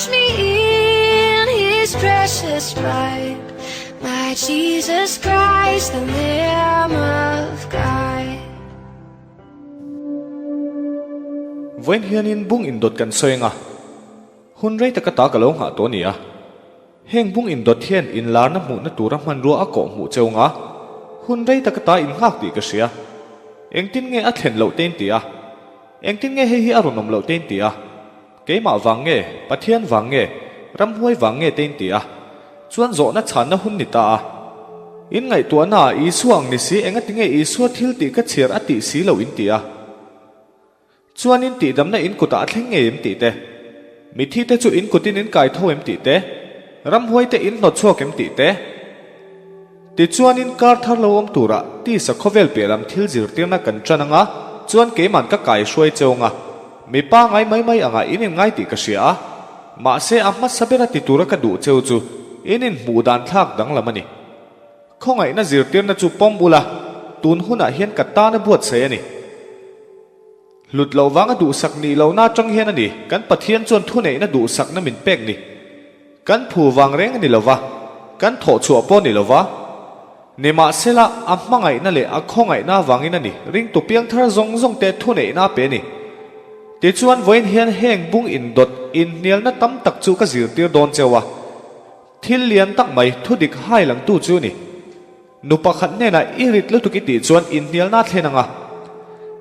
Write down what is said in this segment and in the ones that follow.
Wash me in his precious blood. My Jesus Christ, the Lamb of God. Vawiin hianin bung indawt kan sawi anga, hun rei taka ta ka lo nghah tawh a ni a. Heng bung indawt hian inlarna hmuhna tura hmanrua a kawh hmuh cheu nga, hun rei taka ta innghak tih ka hria. Engtin nge a thlen loh te in ti a? Engtin nge hei hi a rawn awm loh te in ti a? Keimah vang nge, Pathian vang nge, ramhuai vang nge te in ti a? Chuan zawhna chhanna hun ni ta a. In ngaihtuahna ah Isua ang ni si engati nge Isua thil tih ka chhiar a tih si loh in ti a? Chuanin tihdamna in kutah a thleng ngei em tih te, mithi te chu in kutin in kai tho em tih te, ramhuai te in hnawt chhuak em tih te. Tichuanin kar thar lo awm turah tisa khawvel piah lam thil zirtirna kan ṭan anga chuan keiman ka kai hruai cheu anga mipa ngai mai mai angah in inngai tih ka hria a, mahse a hmasa bera ti tura ka duh cheu chu in inhmuh dan thlak danglam a ni. Khawngaihna zirtirna chu pawm ula, tun hunah hian ka tana buatsaih a ni. Hlut loh vanga duhsak nih lohna atang hian a ni, kan Pathian chuan thuneihna duhsakna min pek ni. Kan phu vang reng a ni lova, kan thawh chhuah pawh a ni lova. Nimahsela, a hmangaihna leh a khawngaihna avangin a ni, ringtu piangthar zawng zawng te thuneihna a pe a ni. Tichuan, vawiin hian heng bung indawt inhnialna tam tak chu ka zirtir dawn cheu a. Thil lian tak mai thudik hai langtu chu a ni. Nu pakhat hnenah i rit lutuk i tih chuan inhnialna a thlen ang a.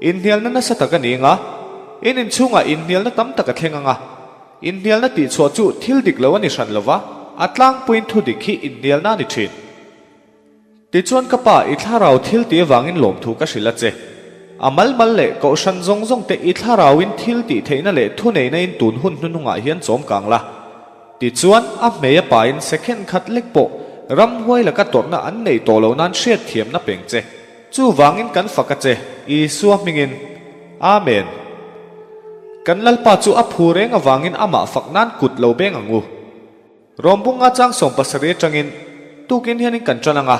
Inhnialna nasa tak a ni ang a. In inchhungah inhnialna tam tak a thleng ang a. Inhnialna tihchhuah chu thil dik lo a ni hran lo va, a tlangpuiin thu dik hi inhnialna a ni thin. Tichuan ka pa i thlarau thil tih avangin lawmthu ka hrilh a che. A mal mal leh kohhran zawng zawng te i thlarauin thil tih theihna leh thuneihna in tun hun hnuhnungah hian chawm kang la. Tichuan, a hmei a pain second khat lek pawh ramhuai laka tawrhna an neih tawh loh nan hriatthiamna peng che. Chuvangin kan fak a che, Isua hmingin. Amen. Kan Lalpa chu a phu reng avangin amah fak nan kut lo beng ang u. Rawmbunga chang 70 atangin tukin hianin kan tan ang a,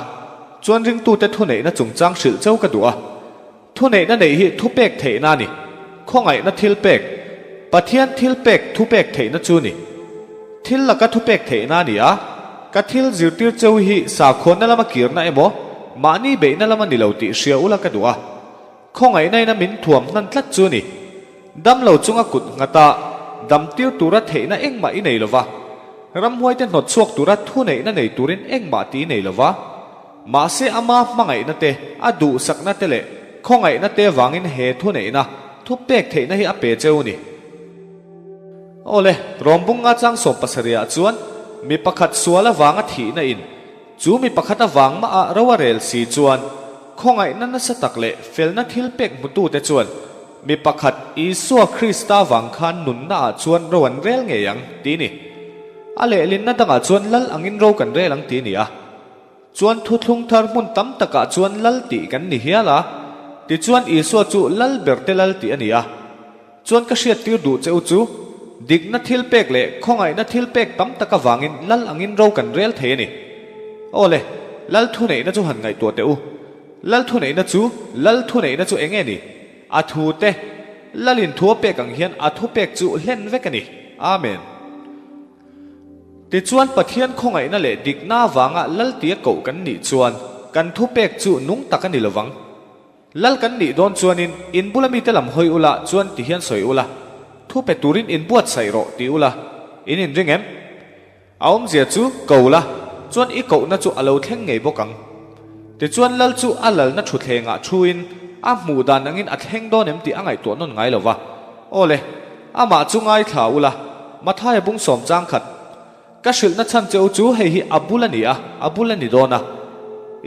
chuan ringtute thuneihna chungchang hrilh cheu ka duh a. Thuneihna neih hi thupek theihna a ni. Khawngaihna thil pek, Pathian thil pek thupek theihna chu ni. Thil laka thupek theihna a ni a, ka thil zirtir cheu hi sakhawnna lama kirna emaw, mahni beihna lama ni lo tih hria ula ka duh a. Khawngaihna ina min thuam hnan tlat chu ni. Dam lo chunga kut nghata dam tir tura theihna engmah i nei lova, ramhuaite hnawt chhuak tura thuneihna nei turin engmah tih i nei lova. Mahse ama hmangaihna te, a duhsakna te leh khawngaihna te vangin he thuneihna, thu pek theihna hi a pe cheu ni. Awle, Rawmbunga chang 70 ah chuan mi pakhat sual avanga thihna in chu mi pakhat avang mah ah ro a rel si chuan khawngaihna nasa tak leh felna thil pek hmutute chuan mi pakhat Isua Krista vang khan nunna ah chuan ro an rel ngei ang ti ni. A lehlinna dangah chuan lal angin ro kan rel ang ti ni a. Chuan thuthlung thar hmun tam takah chuan lal tih kan ni hial a, tichuan Isua chu lal ber te lal tih a ni a. Chuan ka hriattir duh che u chu, dikna thil pek leh khawngaihna thil pek tam tak avangin lal angin ro kan rel thei a ni. Aw le, lal thuneihna chu han ngaihtuah teh u. Lal thuneihna chu, lal thuneihna chu eng nge ni? A thu te, lalin thu a pek ang hian a thupek chu hlen vek a ni. Amen. Tichuan Pathian khawngaihna leh dikna avanga lal tia koh kan nih chuan kan thupek chu nung tak a ni lovang. Lal kan nih dawn chuanin in bula mite lam hawi ula chuan ti hian sawi ula, thu pe turin in buatsaih rawh ti ula, in inring em? A awmzia chu ko la, chuan i kohna chu a lo thleng ngei bawk ang. Tichuan lal chu a lalna thutthlengah thuin a hmuh dan angin a thleng dawn em tih a ngaihtuah nawn ngai lova. Aw le, amah chu ngaithla ula, Mathaia bung sawm chang khat. Ka hrilhna chhan che u chu hei hi a bul a ni a, a bul a ni dawn a.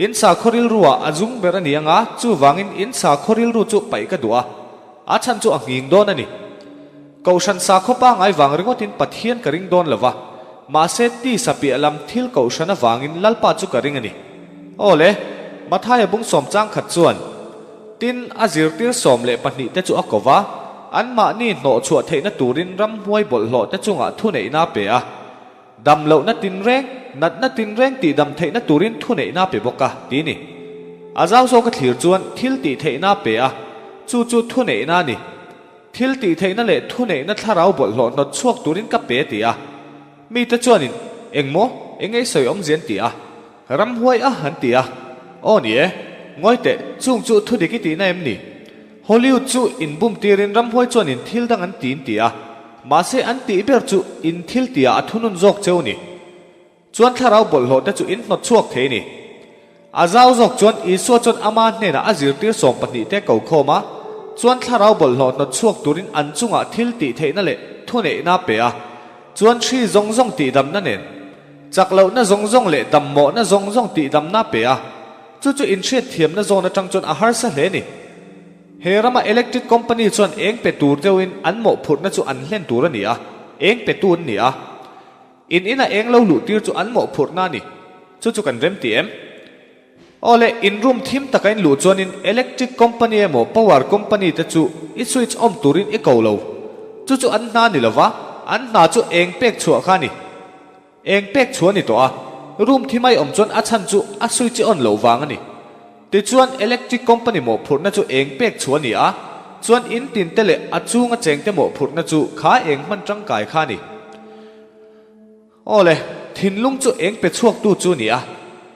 In sakhaw rilruah a zung ber a ni anga, chuvangin in sakhaw rilru chu paih ka duh a, a chhan chu a nghing dawn a ni. Kohhran sakhaw pangai vang ringawtin Pathian ka ring dawn lova, mahse tisa piah lam thil kohhran avangin Lalpa chu ka ring a ni. Aw le, Mathaia bung sawm chang khat chuan, Tin, a zirtir 12 te chu a ko va, anmahni hnawh chhuah theihna turin ramhnuai bawlhhlawh te chungah thuneihna a pe a. Dam lohna tinreng, natna tinreng tihdam theihna turin thuneihna a pe bawk a, ti ni. A zau zawk a thlir chuan thil tih theihna a pe a, chu chu thuneihna a ni. Thil tih theihna leh thuneihna thlarau bawlhhlawh hnawt chhuak turin ka pe, ti a. Mite chuanin, Eng maw? Eng ei sawi awmzia an ti a. Ramhuai a han ti a. Aw ni e. Ngawi teh, chung chu thudik i tihna em ni? Hollywood chu inbum tirin ramhuai chuanin thil dang an ti in ti a. Mahse an tih ber chu in thil tihah a thunun zawk cheu ni. Chuan thlarau bawlhhlawh te chu in hnawt chhuak thei ni. A zau zawk chuan Isua chuan ama hnenah a zirtir 12 te ko khawm a, chuan thlarau bawlhhlawh hnawt chhuak turin an chungah thil tih theihna leh thuneihna a pe a, chuan hri zawng zawng tihdamna nen, chak lohna zawng zawng leh dammawhna zawng zawng tihdamna a pe a, chu chu inhriatthiamna zawn atang chuan a harsa hle ni. He rama electric company chuan eng pe tur deuhin an mawhphurhna chu an hlen tur a ni a, eng petu an ni a. In inah eng lo luh tir chu an mawhphurhna a ni. Chu chu kan rem ti em? Aw le, in room thim taka in luh chuanin electric company emaw power company te chu i switch on turin i ko lo. Chu chu an hna ni lova, an hna chu eng pek chhuah kha a ni. Eng pek chhuah a ni tawh a, room thim a i awm chuan a chhan chu a switch i on loh vang a ni. Tichuan electric company mawhphurhna chu eng pek chhuah a ni a, chuan in tin te leh a chunga chengte mawhphurhna chu kha eng hman tangkai kha a ni. Aw le, thinlung chu eng pe chhuaktu chu a ni a,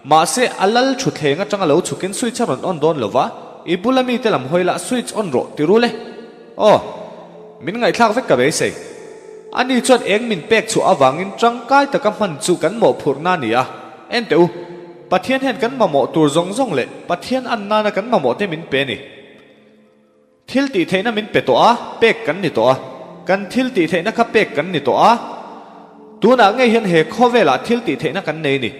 mahse a lal thutthleng atanga lo chhukin switch a rawn on dawn lova, i bula mite lam hawi lah switch on rawh ti rul e. Aw, min ngaihthlak vek ka beisei. Ani chuan eng min pek chhuah avangin tangkai taka hman chu kan mawhphurhna a ni a, en teh u, Pathian hian kan mamawh tur zawng zawng leh Pathian an nana kan mamawh te min pe a ni. Thil tih theihna min pe tawh a, pek kan ni tawh a. Kan thil tih theihna kha pek kan ni tawh a. Tunah ngei hian he khawvelah thil tih theihna kan nei a ni.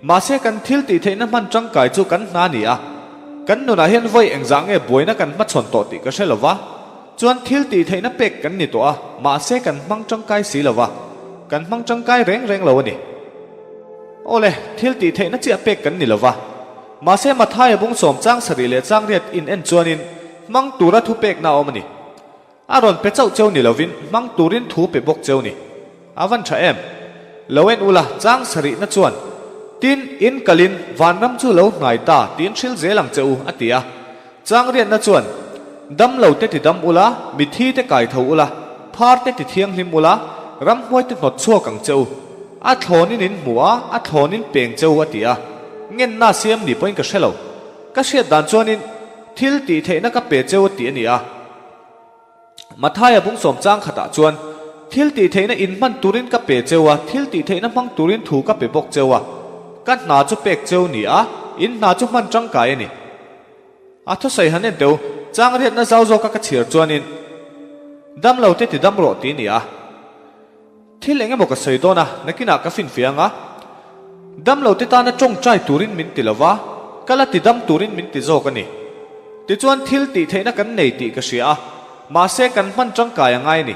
Mahse kan thil tih theihna hman tangkai chu kan hna a ni a. Kan nunah hian vawi engzah nge buaina kan hmachhawn tawh tih ka hre lo va. Chuan thil tih theihna pek kan ni tawh a, mahse kan hmang tangkai si lo va. Kan hmang tangkai reng reng lo a ni. Aw le, thil tih theihna chiah pek kan ni lo va. Mahse Mathaia bung sawm chang sarih leh chang riat in en chuanin hmang tura thu pekna a awm a ni. A rawn pe chauh cheu ni lovin hmang turin thu pe bawk cheu ni. A van tha em? Lo en ula, chang sarihna chuan, Tin, in kalin vanram chu lo hnai ta tiin hril zel ang che u, a ti a. Chang riatna chuan, Dam lo te ti dam ula, mithi te kai tho ula, phar te ti thianghlim ula, ramhnuai te hnawt chhuak ang che u. A thlawnin in hmu a, a thlawnin peng che u, a ti a. Ngenna siam ni pawhin ka hre lo. Ka hriat dan chuanin, Thil tih theihna ka pe che u tih a ni a. Mathaia bung sawm chang khatah chuan, Thil tih theihna in hman turin ka pe cheu a, thil tih theihna hmang turin thu ka pe bawk cheu a. Ka hna chu pek cheu ni a, in hna chu hman tangkai a ni. A thusawi han en teu, chang riatna zau zawka ka chhiar chuanin, Dam lo te ti dam rawh ti ni a. Thil eng emaw ka sawi dawn a, nakinah ka finfiah ang a. Dam lo te tana tawngtai turin min ti lo va, ka la ti dam turin min ti zawk a ni. Tichuan thil tih theihna kan nei tih ka hria a, mahse kan hman tangkai a ngai a ni.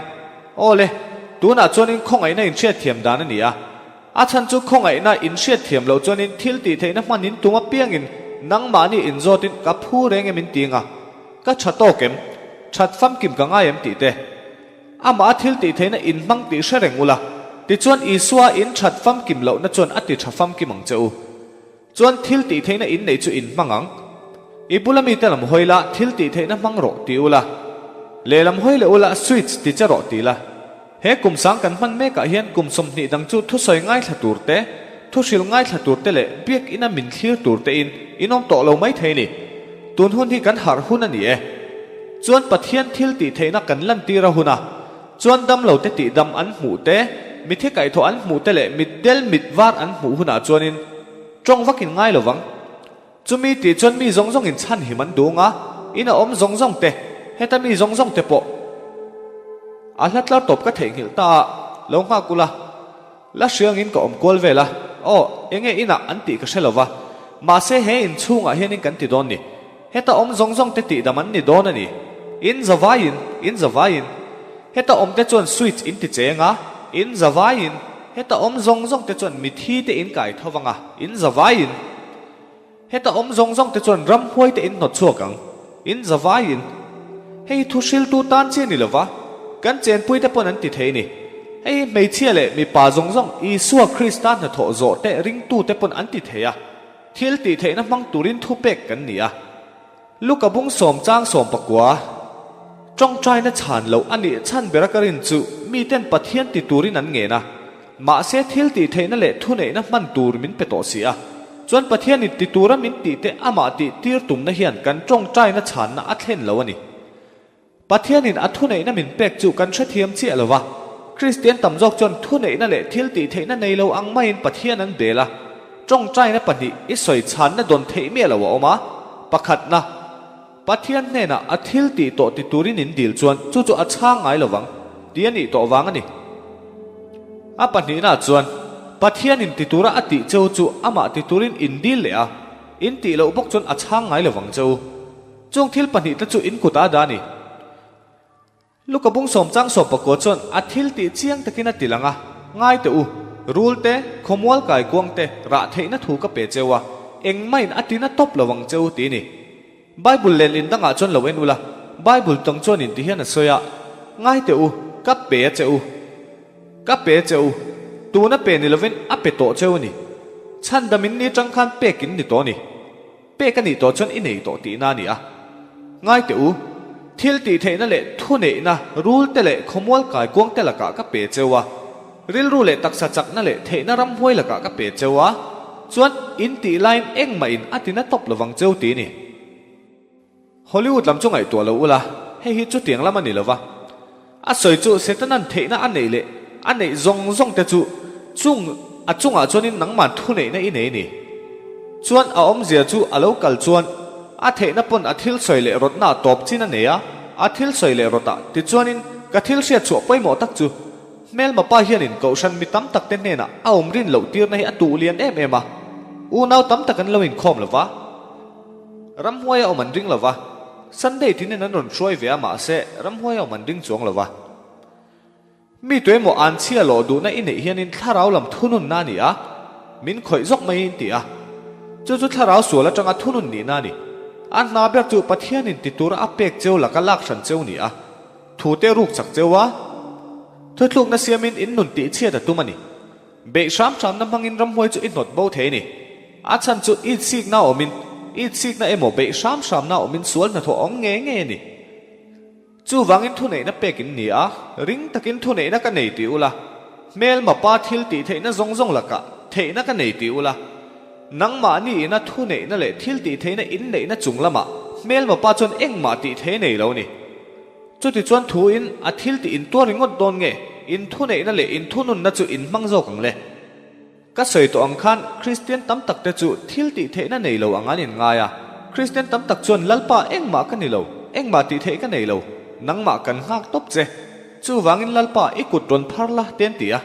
Aw le, tunah chuanin khawngaihna inhriatthiam dan a ni a. A chhan chu khawngaihna inhriatthiam loh chuanin thil tih theihna hman in tum apiangin nangmahni inzawtin ka phu reng em in ti ang a, ka tha tawk em? That famkim ka ngai em tih te. Amah a thil tih theihna in hmang tih hre reng ula, tichuan Isua in that famkim lohna chuan a ti tha famkim ang che u. Chuan thil tih theihna in neih chu in hmang ang. I bula mite lam hawi la, thil tih theihna hmang rawh ti ula. Lehlam hawi leh ula, switch ti che rawh ti la. He kum sang kan hman mekah hian kum 20 dang chu thusawi ngaithla tur te, thuhril ngaithla tur te leh biakina min thlir tur te in in awm tawh lo mai thei ni. Tun hun hi kan harh hun a ni e. Chuan Pathian thil tih theihna kan lantir a hun a, chuan damlo te tih dam an hmuh te, mithi kaihthawh an hmuh te leh mitdel mit var an hmuh hunah chuanin tawng vakin ngai lo vang. Chumi tih chuan mi zawng zawngin chhanhim an duh ang a, in a awm zawng zawng te, heta mi zawng zawng te pawh a hla tlar tawp ka theihnghilh ta a, lo nghak ula. La hriangin ka awm kual vel a, aw, enge inah an tih ka hre lo va, mahse he in chhungah hianin kan ti dawn ni. Heta awm zawng zawng te tihdam an ni dawn a ni. In za vaiin, in za vaiin. Heta awm te chuan switch in ti cheng a, in za vaiin. Heta awm zawng zawng te chuan mithi te in kai tho vang a, in za vaiin. Heta awm zawng zawng te chuan ramhuai te in hnawt chhuak ang. In za vaiin. Hei hi thu hriltu tan chi a ni lo va, kan chenpui te pawn an ti thei ni. Hei hi hmeichhia leh mipa zawng zawng Isua Krista hnathawh zawh te ringtu te pawn an ti thei a. Thil tih theihna hmang turin thupek kan ni a. Luka bung sawm chang sawm pakua tawngtaina chhan loh a nih chhan bera ka rin chu miten Pathian ti turin an ngen a. Mahse thil tih theihna leh thuneihna hman tur min pe tawh si a. Chuan Pathianin ti tura min tih te amah tih tir tumna hian kan tawngtaina chhanna a thlen lo a ni. Pathianin a thuneihna min pek chu kan hrethiam chiah lo va, Kristian tam zawk chuan thuneihna leh thil tih theihna nei lo ang maiin Pathian an bel a. Tawngtaina pahnih i sawi chhanna dawn theih miah lo a awm a, pakhatna, Pathian hnenah a thil tih tawh ti turin in dil chuan chu chu a chhang ngai lo vang, tih a nih tawh vang a ni. A pahnihnaah chuan, Pathianin ti tura a tih cheu chu amah ti turin in dil leh a, in tih loh bawk chuan a chhang ngai lo vang cheu. Chung thil pahnihte chu in kutah a dah a ni. Luka bung sawmchang sawmpakua chuan a thil tih chiang takin a ti lang a, Ngai teh u, rul te, khawmual kaikuang te rah theihna thu ka pe cheu a, engmahin a tina tawp lo ang cheu ti ni. Bible lenlin dangah chuan lo en ula, Bible tawng chuanin ti hian a sawi a, Ngai teh u, ka pe a che u. Ka pe che u, tuna pe ni lovin a pe tawh cheu a ni. Chhandamin ni tang khan pekin ni tawh a ni. Pek a nih tawh chuan i nei tawh tihna a ni a. Ngai teh u, thil tih theihna leh thuneihna rul te leh khawmual kaikuang te lakah ka pe cheu a, rilru leh taksa chakna leh theihna ramhuai lakah ka pe cheu a, chuan in tih laiin engmah in a tina tawp lovang cheu ti ni. Hollywood lam chu ngaihtuah lo ula, hei hi chutiang lam a ni lova. A sawi chu Setanan theihna a neih leh a neih zawng zawng te chu chung a chungah chuanin nangman thuneihna i nei a ni. Chuan a awmzia chu a lo kal chuan a theihna pawn a thil sawi leh rawtna ah tawp chin a nei a, a thil sawi leh rawtah tichuanin ka thil hriat chhuah pawimawh tak chu hmelma pa hianin kohhran mi tam tak te hnenah a awm rin loh tirna hi a tuh lian em em a, unau tam tak an lo inkhawm lova. Ramhuai a awm an ring lo va, Sunday tinin an rawn hruai ve a mahse ramhuai a awm an ring chuang lo va. Mi tuemaw an chhia lawh duhna i neih hianin thlarau lam thununna a ni a, min khawih zawk mai in ti a. Chu chu thlarau sual atanga thunun nihna a ni. A hna ber chu Pathianin ti tura a pek cheu laka lak hran cheu ni a, thu te ruk chak cheu a, thuthlukna siamin in nun tihchhiat a tum a ni. Beih hram hramna hmangin ramhuai chu i hnawt bo thei a ni. A chhan chu itsikna awmin, itsikna emaw beih hram hramna awmin sual hnathawh a awm ngei ngei a ni. Chuvangin thuneihna pek in ni a, ring takin thuneihna ka nei ti ula, hmelma pa thil tih theihna zawng zawng lakah theihna ka nei ti ula, nangmahni ina thuneihna leh thil tih theihna inneihna chung lamah hmelma pa chuan engmah tih thei a nei lo a ni. Chutichuan thuin a thil tih intuar ringawt dawn nge, inthuneihna leh inthununna chu inhmang zawk ang le? Ka sawi tawh ang khan Kristian tam tak te chu thil tih theihna nei lo ang an inngai a. Kristian tam tak chuan Lalpa engmah ka ni lo, engmah tih theih ka nei lo, nangmah kan nghak tawp che. Chuvangin Lalpa i kut rawn phar la te an ti a.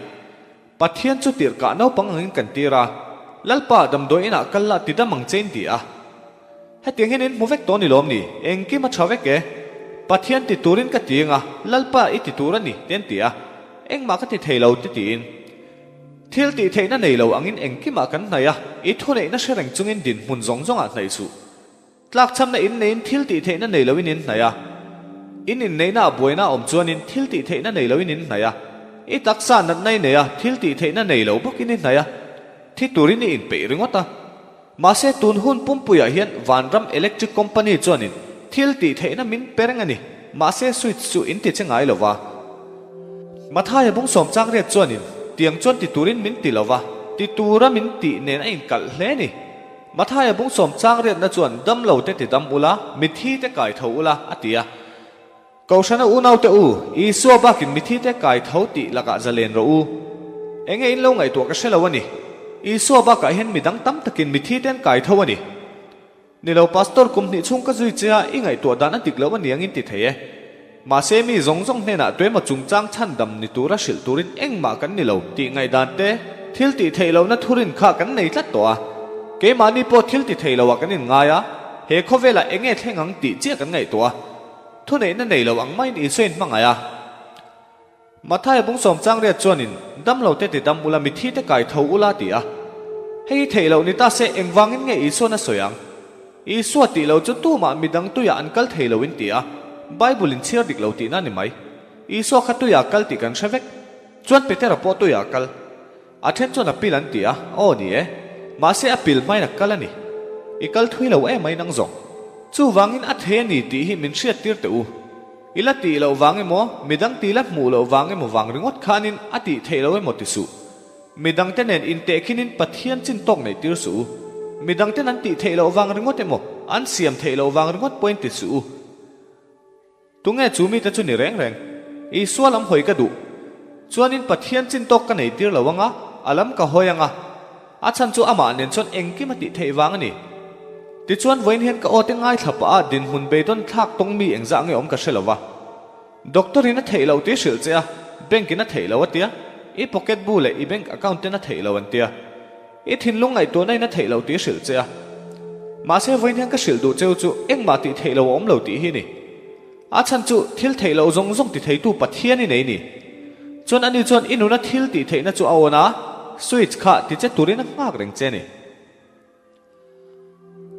Pathian chu tirhkah naupang angin kan tir a, Lalpa damdawi inah kal la ti dam ang che in ti a. Hetiang hian in hmu vek tawh ni lawm ni? Engkim a tha vek e. Pathian ti turin ka ti anga, Lalpa i ti tur a ni te an ti a. Engmah ka ti thei lo ti tiin. Thil tih theihna nei lo angin engkimah kan hnaih a, i thuneihna hre reng chungin dinhmun zawng zawngah hnaih suh. Tlakchhamna in neiin thil tih theihna nei loin in hnaih a. In inneihna ah buaina a awm chuanin thil tih theihna nei loin in hnaih a. I taksa natna i nei a, thil tih theihna nei lo bawkin i hnaih a. Thi turin i inpeih ringawt a. Mahse tun hun pumpuiah hian Vanram Electric Company chuanin thil tih theihna min pe reng a ni. Mahse switch chu in ti che ngai lo va. Mathaia bung sawm chang riat chuanin tiang chuan ti turin min ti lo va, ti tura min tih nen a inkalh hle a ni. Mathaia bung sawm chang riatna chuan dam lo te ti dam ula, mithi te kai tho ula, a ti a. Kohhrana unau te u, Isua bakin mithi te kai tho tih lakah zalen rawh u. Enge in lo ngaihtuah ka hre lo a ni. Isua bakah hian midang tam takin mithi te an kai tho a ni. Ni lo Pastor kum hnih chhung ka zui che a, i ngaihtuah dan a dik loh a ni angin ti thei e. Mahse mi zawng zawng hnenah tuemaw chungchang chhandam ni tura hrilh turin engmah kan ni lo tih ngaihdan te, thil tih theih lohna thurin kha kan nei tlat tawh a. Keimahni pawh thil ti thei loah kan inngai a, he khawvelah eng nge thleng ang tih chiah kan ngaihtuah a. Thuneihna nei lo ang maiin Isua in hmangaih a. Mathaia bung sawm chang riat chuanin, Dam lo te ti dam ula, mithi te kai tho ula ti a. Hei hi theih loh ni ta se engvangin nge Isua'n a sawi ang? Isua tih lo chu tumah midang tuiah an kal thei lo in ti a, Bible in chhiar dik lo tihna a ni mai. Isua kha tuiah kal tih kan hre vek. Chuan Petera pawh tuiah a kal. A then chuan a pil an ti a, aw ni e. Mahse a pil hmain a kal a ni. I kal thui lo em mai nang zawng. Chuvangin a thei a ni tih hi min hriattir teh u. I la tih loh vang emaw, midang ti la hmuh loh vang emaw vang ringawt khanin a tih theih loh emaw ti suh. Midangte nen intehkhinin Pathian chin tawk neih tir suh u. Midangten an tih theih loh vang ringawt emaw, an siam theih loh vang ringawt pawhin ti suh u. Tunge chu mite chu ni reng reng? Isua lam hawi ka duh. Chuanin Pathian chin tawk ka nei tir lo anga, a lam ka hawi anga. A chhan chu amah nen chuan engkim a tih theih vang a ni. Tichuan vawiin hian ka aw te ngaithla pah a dinhmun beidawn thlak tawng mi engzah nge awm ka hre lo va. Doctor in a theih loh tih hrilh che a, bank in a theih loh a tia, i pocket bu leh i bank account ten a theih loh an tia. I thinlung ngaihtuahna in a theih loh tih hrilh che a. Mahse vawiin hian ka hrilh duh cheu chu engmah tih theih loh a awm lo tih hi ni. A chhan chu thil theih loh zawng zawng ti theitu Pathian i nei ni. Chuan ani chuan i nuna thil tih theihna chu a awn a, switch kha ti che turin a nghak reng che ni.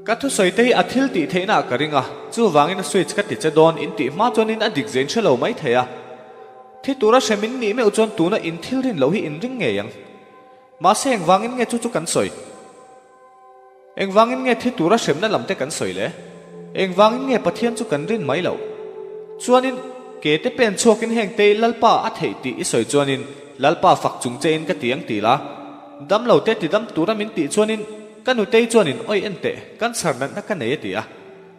Ka thusawi te hi a thil tih theihna ah ka ring a, chuvangin a switch ka ti che dawn in tih hma chuanin a dik zein hre lo mai thei a. Thi tura hrem in nih meuh chuan tuna in thil rin loh hi in ring ngei ang. Mahse engvangin nge chu chu kan sawi? Engvangin nge thi tura hremna lam te kan sawi le? Engvangin nge Pathian chu kan rin mai loh? Chuanin ke te pen chhuakin heng te Lalpa a theih tih i sawi chuanin Lalpa fak chung chein ka ti ang ti la. Dam lo te ti dam tura min tih chuanin ka nutei chuanin awi en teh, cancer natna ka nei a ti a.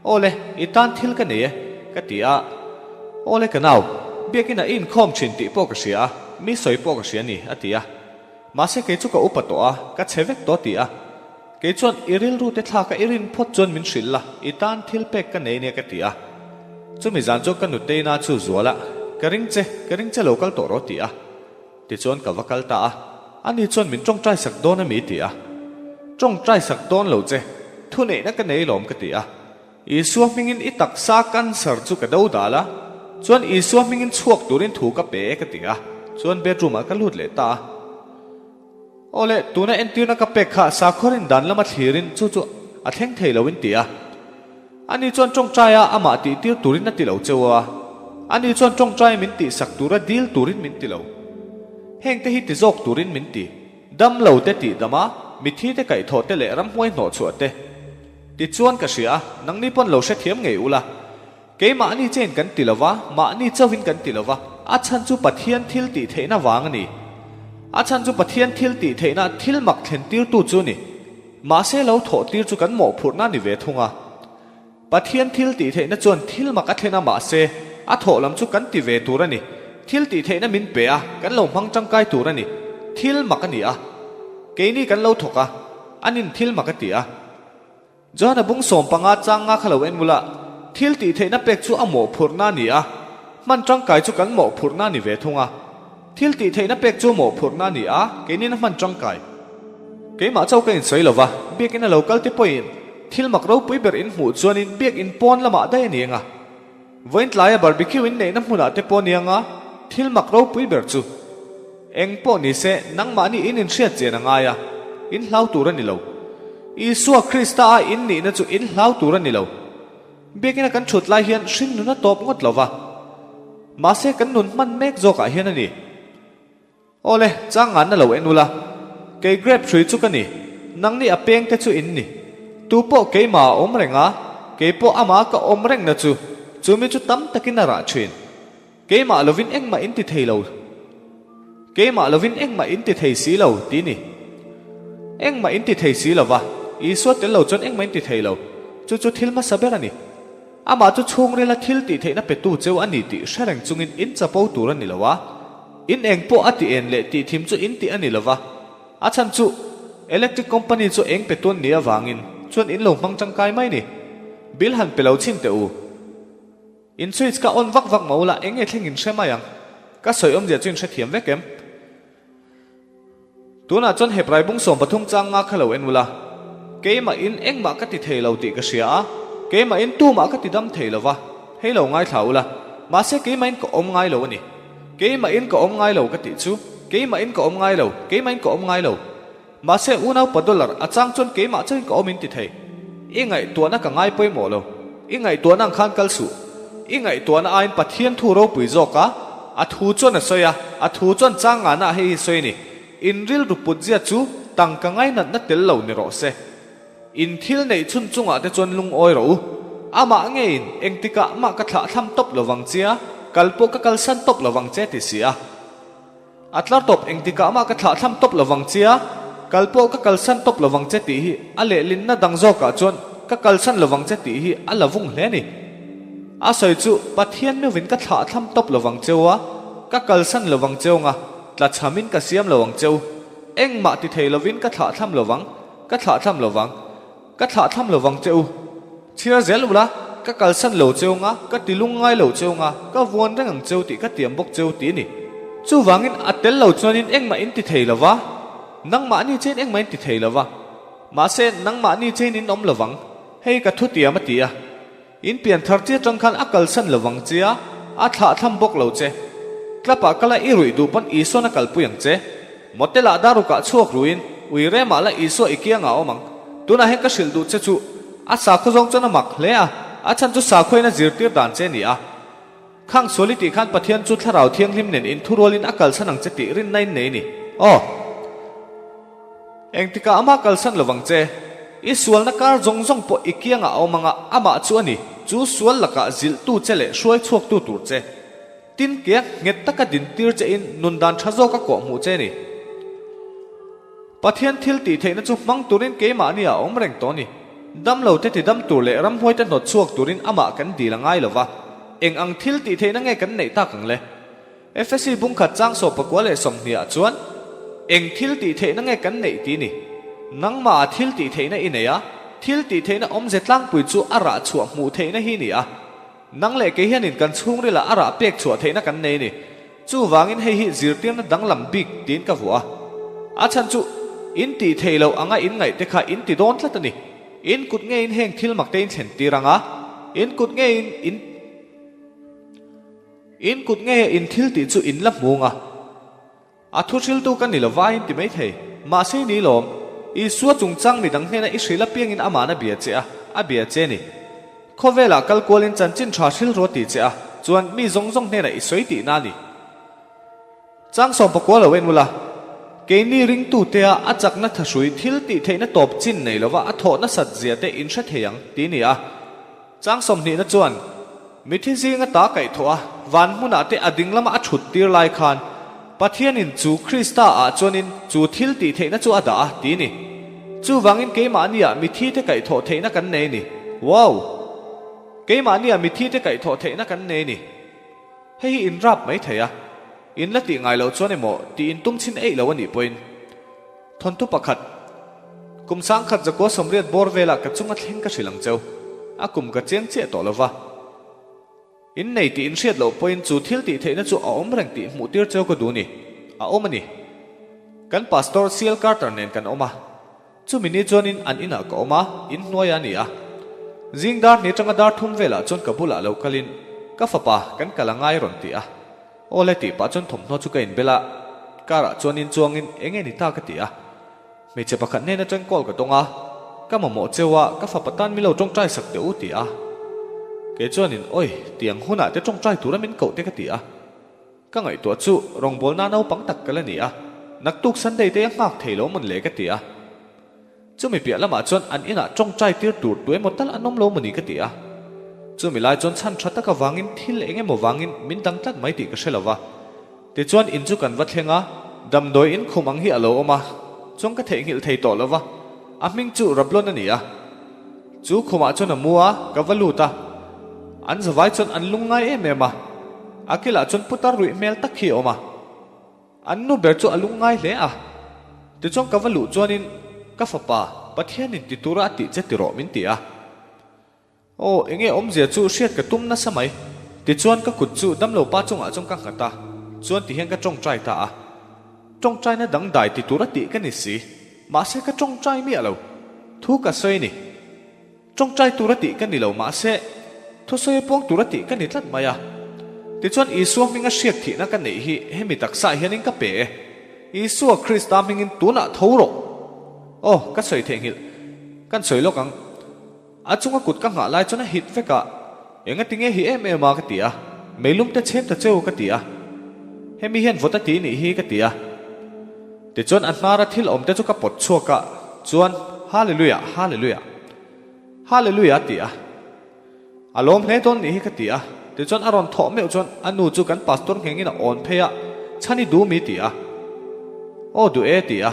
Aw le, i tan thil ka nei e, ka ti a. Aw le ka nau, biakinah i inkhawm thin tih pawh ka hria a, mi sawi pawh ka hria a ni, a ti a. Mahse kei chu ka upa tawh a, ka chhe vek tawh a ti a. Kei chuan i rilru te thlak a i rin phawt chuan min hrilh la, i tan thil pek ka nei nia ka ti a. Chumi zan chuan ka nutei na chu zual a, ka ring che, ka ring che lo kal tawh rawh a ti a. Tichuan ka va kal ta a, ani chuan min tawngtai sak dawn a mi ti a. Tawngtai sak dawn lo che, thuneihna ka nei lawm ka ti a. Isua hmingin i taksa cancer chu ka do dal a, chuan Isua hmingin chhuak turin thu ka pe e ka ti a, chuan bedroom ah ka lut leh ta a. Aw le, tuna entirna ka pek kha sakhawrin dan lama thlirin chu chu a thleng thei lo in ti a. Ani chuan tawngtaia amah tihtir turin a ti lo cheu a, ani chuan tawngtai min tihsak tura dil turin min ti lo. Hengte hi ti zawk turin min ti. Dam lo te tih dam a, mithi te kaihthawh te leh ramhuai hnawh chhuah te. Tichuan ka hria a, nangni pawn lo hrethiam ngei ula. Keimahni chein kan ti lova, mahni chauhin kan ti lova, a chhan chu Pathian thil tih theihna vang a ni. A chhan chu Pathian thil tih theihna thil mak thlen tirtu chu a ni. Mahse lo thawh tir chu kan mawhphurhna a ni ve thung a. Pathian thil tih theihna chuan thil mak a thlen a mahse a thawh lam chu kan ti ve tur a ni. Thil tih theihna min pe a, kan lo hmang tangkai tur a ni. Thil mak a ni a. Keini kan lo thawk a, anin thil mak a ti a. Johana bung 15 chang nga kha lo en mula, thil tih theihna pek chu a mawhphurhna a ni a, hman tangkai chu kan mawhphurhna a ni ve thung a. Thil tih theihna pek chu mawhphurhna a ni a, keinin a hman tangkai. Keimah chauh ka insawi lo va, biakinn a lo kal te pawhin thil mak ropui ber in hmuh chuanin biakinn pawn lamah daih a ni eng a. Vawiin tlaia barbecue in neihna hmunah te pawh a ni ang a, thil mak ropui ber chu. Eng pawh ni se, nangmahni in inhriat chian a ngai a, in hlau tur a ni lo. Isua Krista a in nihna chu in hlau tur a ni lo. Biakina kan thut lai hian hring nun a tawp ngawt lo va. Mahse kan nun hman mek zawkah hian a ni. Awle, chang ngan na lo en ula. Kei grape hrui chu ka ni, nangni a peng te chu in ni. Tu pawh keimah a awm reng a, kei pawh amah ka awm reng na chu, chumi chu tam takin a rah thin. Keimah lovin engmah in ti thei lo. Keimah lovin engmah in ti thei si lo, ti ni. Engmah in ti thei si lo va, Isua tel lo chuan engmah in ti thei lo. Chu chu thil hmasa ber a ni. Amah chu chhungrila thil tih theihna petu cheu a ni tih hre reng chungin in chapo tur a ni lo a. In eng pawh a ti en leh tih thim chu in tih a ni lo va. A chhan chu Electric company chu eng petu an nih avangin chuan in lo hmang tangkai mai ni. Bill han pe lo chhin teh u. In switch ka on vak vak mah ula eng nge thleng in hre mai ang. Ka sawi awmzia chu in hrethiam vek em? Tunah chuan Hebrai bung 13 chang nga kha lo en ula, Keimah in engmah ka ti thei lo tih ka hria a, keimah in tumah ka ti dam thei lo va, hei lo ngaithla ula, mahse keimah in ka awm ngai lo a ni. Keimah in ka awm ngai lo ka tih chu, keimah in ka awm ngai lo, keimah in ka awm ngai lo. Mahse unau pa dollar a chang chuan keimah chauhin ka awm in ti thei. I ngaihtuahna ka ngai pawimawh lo. I ngaihtuahna ang khan kal suh. I ngaihtuahna aiin Pathian thu ropui zawk a, a thu chuan a sawi a, a thu chuan chang ngahna ah hei hi sawi a ni. In rilru put zia chu tangka ngainatna tel lo ni rawh se. In thil neih chhun chungah te chuan lungawi rawh u. Amah ngeiin engtikah mah ka thlah thlam tawp lovang che a, kal pawh ka kalsan tawp lovang che ti si a. A tlar tawp engtikah mah ka thlahthlam tawp lovang che a, kal pawh ka kalsan tawp lovang che tih hi a lehlinna dang zawkah chuan ka kalsan lovang che tih hi a la vung hle a ni. A sawi chu Pathian meuhin ka thlahthlam tawp lovang cheu a, ka kalsan lovang cheu nga, tlachhamin ka siam lo ang cheu. Engmah ti thei lovin ka thlahthlam lovang, ka thlahthlam lovang. Ka thlahthlam lo vang che u. Chhiar zel ula, ka kalsan lo cheu nga, ka ti lung ngai lo cheu nga, ka vuan reng ang cheu tih ka tiam bawk cheu ti a ni. Chuvangin a tel lo chuanin engmah in ti thei lo va, nangmahni chein engmah in ti thei lo va. Mahse, nangmahni chein in awm lo vang. Hei ka thu tiam a ti a. In pian thar chi atang khan a kalsan lo vang che a, a thlahthlam bawk lo che. Club-ah kala i ruih duh pawn Isua'n a kalpui ang che. Motel-ah darukah chhuak ruin ui remah la Isua i kiangah a awm ang. Tunah hian ka hrilh duh che chu a sakhaw zawng chuan a mak hle a, a chhan chu sakhaw in a zirtir dan che a ni a. Khang sual i tih khan Pathian chu Thlarau Thianghlim nen inthurualin a kalsan ang che tih rinna in nei a ni. Aw. Engtikah amah kalsan lovang che? I sualna kar zawng zawng pawh i kiangah a awm anga amah chu a ni, chu sual lakah zilhtu che leh hruai chhuaktu tur che. Tin, kea nghet taka dintir che in nun dan tha zawk a kawh hmuh che a ni. Pathian thil tih theihna chu hmang turin keimahni ah a awm reng tawh a ni. Damlo te tidam tur leh ramhuai te hnawt chhuak turin amah kan dil a ngai lova, eng ang thil tih theihna nge kan neih tak ang le? Efesi bungkhat chang 14 leh 20 ah chuan eng thil tih theihna nge kan neih ti ni? Nangmah ah thil tih theihna i nei a, thil tih theihna awmze tlangpui chu a rah chhuah hmuh theihna hi ni a. Nang leh kei hianin kan chhungril ah a rah pek chhuah theihna kan nei ni. Chuvangin hei hi zirtirna danglam bik tiin ka vuah a. A chhan chu in tih theih loh anga in ngaih te kha in ti dawn tlat a ni. In kut ngeiin heng thil mak te in thlen tir ang a, in kut ngeiin in. In kut nge in thil tih chu in la hmung a, a thu hriltu ka ni lo va in ti mai thei. Mahse ni lawm, Isua chungchang midang hnena i hrilh apiangin aman a bia che a, a bia che ni. Khawvelah kal kualin chanchin tha hrilh rawh ti che a, chuan mi zawng zawng hnenah i sawi tihna a ni. Chang 19 lo en ula, keini ringtutea a chakna thahrui thil tih theihna tawp chin nei lova a thawh nasat zia te in hre thei ang ti ni a. Chang sawmhnihna chuan mithi zinga ta kaihthawh a, van hmunah te a ding lama a thut tir lai khan Pathianin chu Krista ah chuanin chu thil tih theihna chu a dah a, ti ni. Chuvangin keimahniah mithi te kaihthawh theihna kan nei ni. Wow! Keimahniah mithi te kaihthawh theihna kan nei ni. Hei hi in rap mai thei a, in la tih ngai loh chuan emaw tih in tum chhin eih lo a nih pawhin. Thawnthu pakhat, Kum sangkhat zakua 80 bawr velah ka chunga thleng ka hrilh ang cheu. A kum ka chiang chiah tawh lo va. In nei tih in hriat loh pawhin chu thil tih theihna chu a awm reng tih hmuh tir cheu ka duh ni. A awm a ni. Kan Pastor CL Carter nen kan awm a. Chumi ni chuanin an inah ka awm a, in hnuaiah a ni a. Zing dar hnih atanga dar thum velah chuan ka bulah lo kalin, Ka fapa, kan kal a ngai rawn ti a. Aw le tih pah chuan thawmhnaw chu ka inbel a, car ah chuan in chuangin eng nge ni ta ka ti a. Hmeichhe pakhat hnen atang call ka dawng a, ka mamawh cheu a, ka fapa tan min lo tawngtai sak teh u ti a. Kei chuanin awi, tiang hunah te tawngtai tura min koh te ka ti a. Ka ngaihtuah chu rawngbawlna naupang tak ka la ni a, naktuk Sunday te a nghak thei lo mawn le ka ti a. Chumi piah lamah chuan an inah tawngtai tir tur tu emaw tal an awm lo maw ni ka ti a. Chumi lai chuan chhan tha tak avangin thil eng emaw vangin min dang tlat mai tih ka hre lo va. Tichuan in chu kan va thleng a, damdawi in khum ang hi a lo awm a, chuan ka theihnghilh thei tawh lo va, a hming chu Rablon a ni a. Chu khumah chuan a mu a, ka va lut a. An zavai chuan an lung ngai em em a, a kilah chuan putar ruih hmel tak hi a awm a. An nu ber chu a lung ngai hle a. Tichuan ka va luh chuanin, Ka fapa, Pathianin ti tura a tih che ti rawh min ti a. Aw, enge awmzia chu hriat ka tum nasa mai. Tichuan ka kut chu damlo pa chungah chuan ka nghat a, chuan tihian ka tawngtai ta a. Tawngtaina dangdai ti tura tih ka ni si, mahse ka tawngtai miah lo. Thu ka sawi ni. Tawngtai tura tih ka ni lo mahse thusawi a puang tura tih ka ni tlat mai a. Tichuan Isua hminga hriat thihna ka neih hi hemi taksaah hianin ka pe e. Isua Krista hmingin tunah tho rawh. Aw, ka sawi theihnghilh. Kan sawi lawk ang. A chunga kut ka nghah lai chuan a hit vek a, Engati nge hi em em a ka ti a, meilum te chhem ta cheu ka ti a, hemi hian vawt a ti nih hi ka ti a. Tichuan a hnara thil awm te chu ka pawt chhuak a, chuan Hallelujah, Hallelujah, Hallelujah a ti a. A lawm hle dawn nih hi ka ti a. Tichuan a rawn thawh meuh chuan a nu chu kan pastor nghengin a awn phei a. Chhan i duh mi ti a. Aw duh e ti a.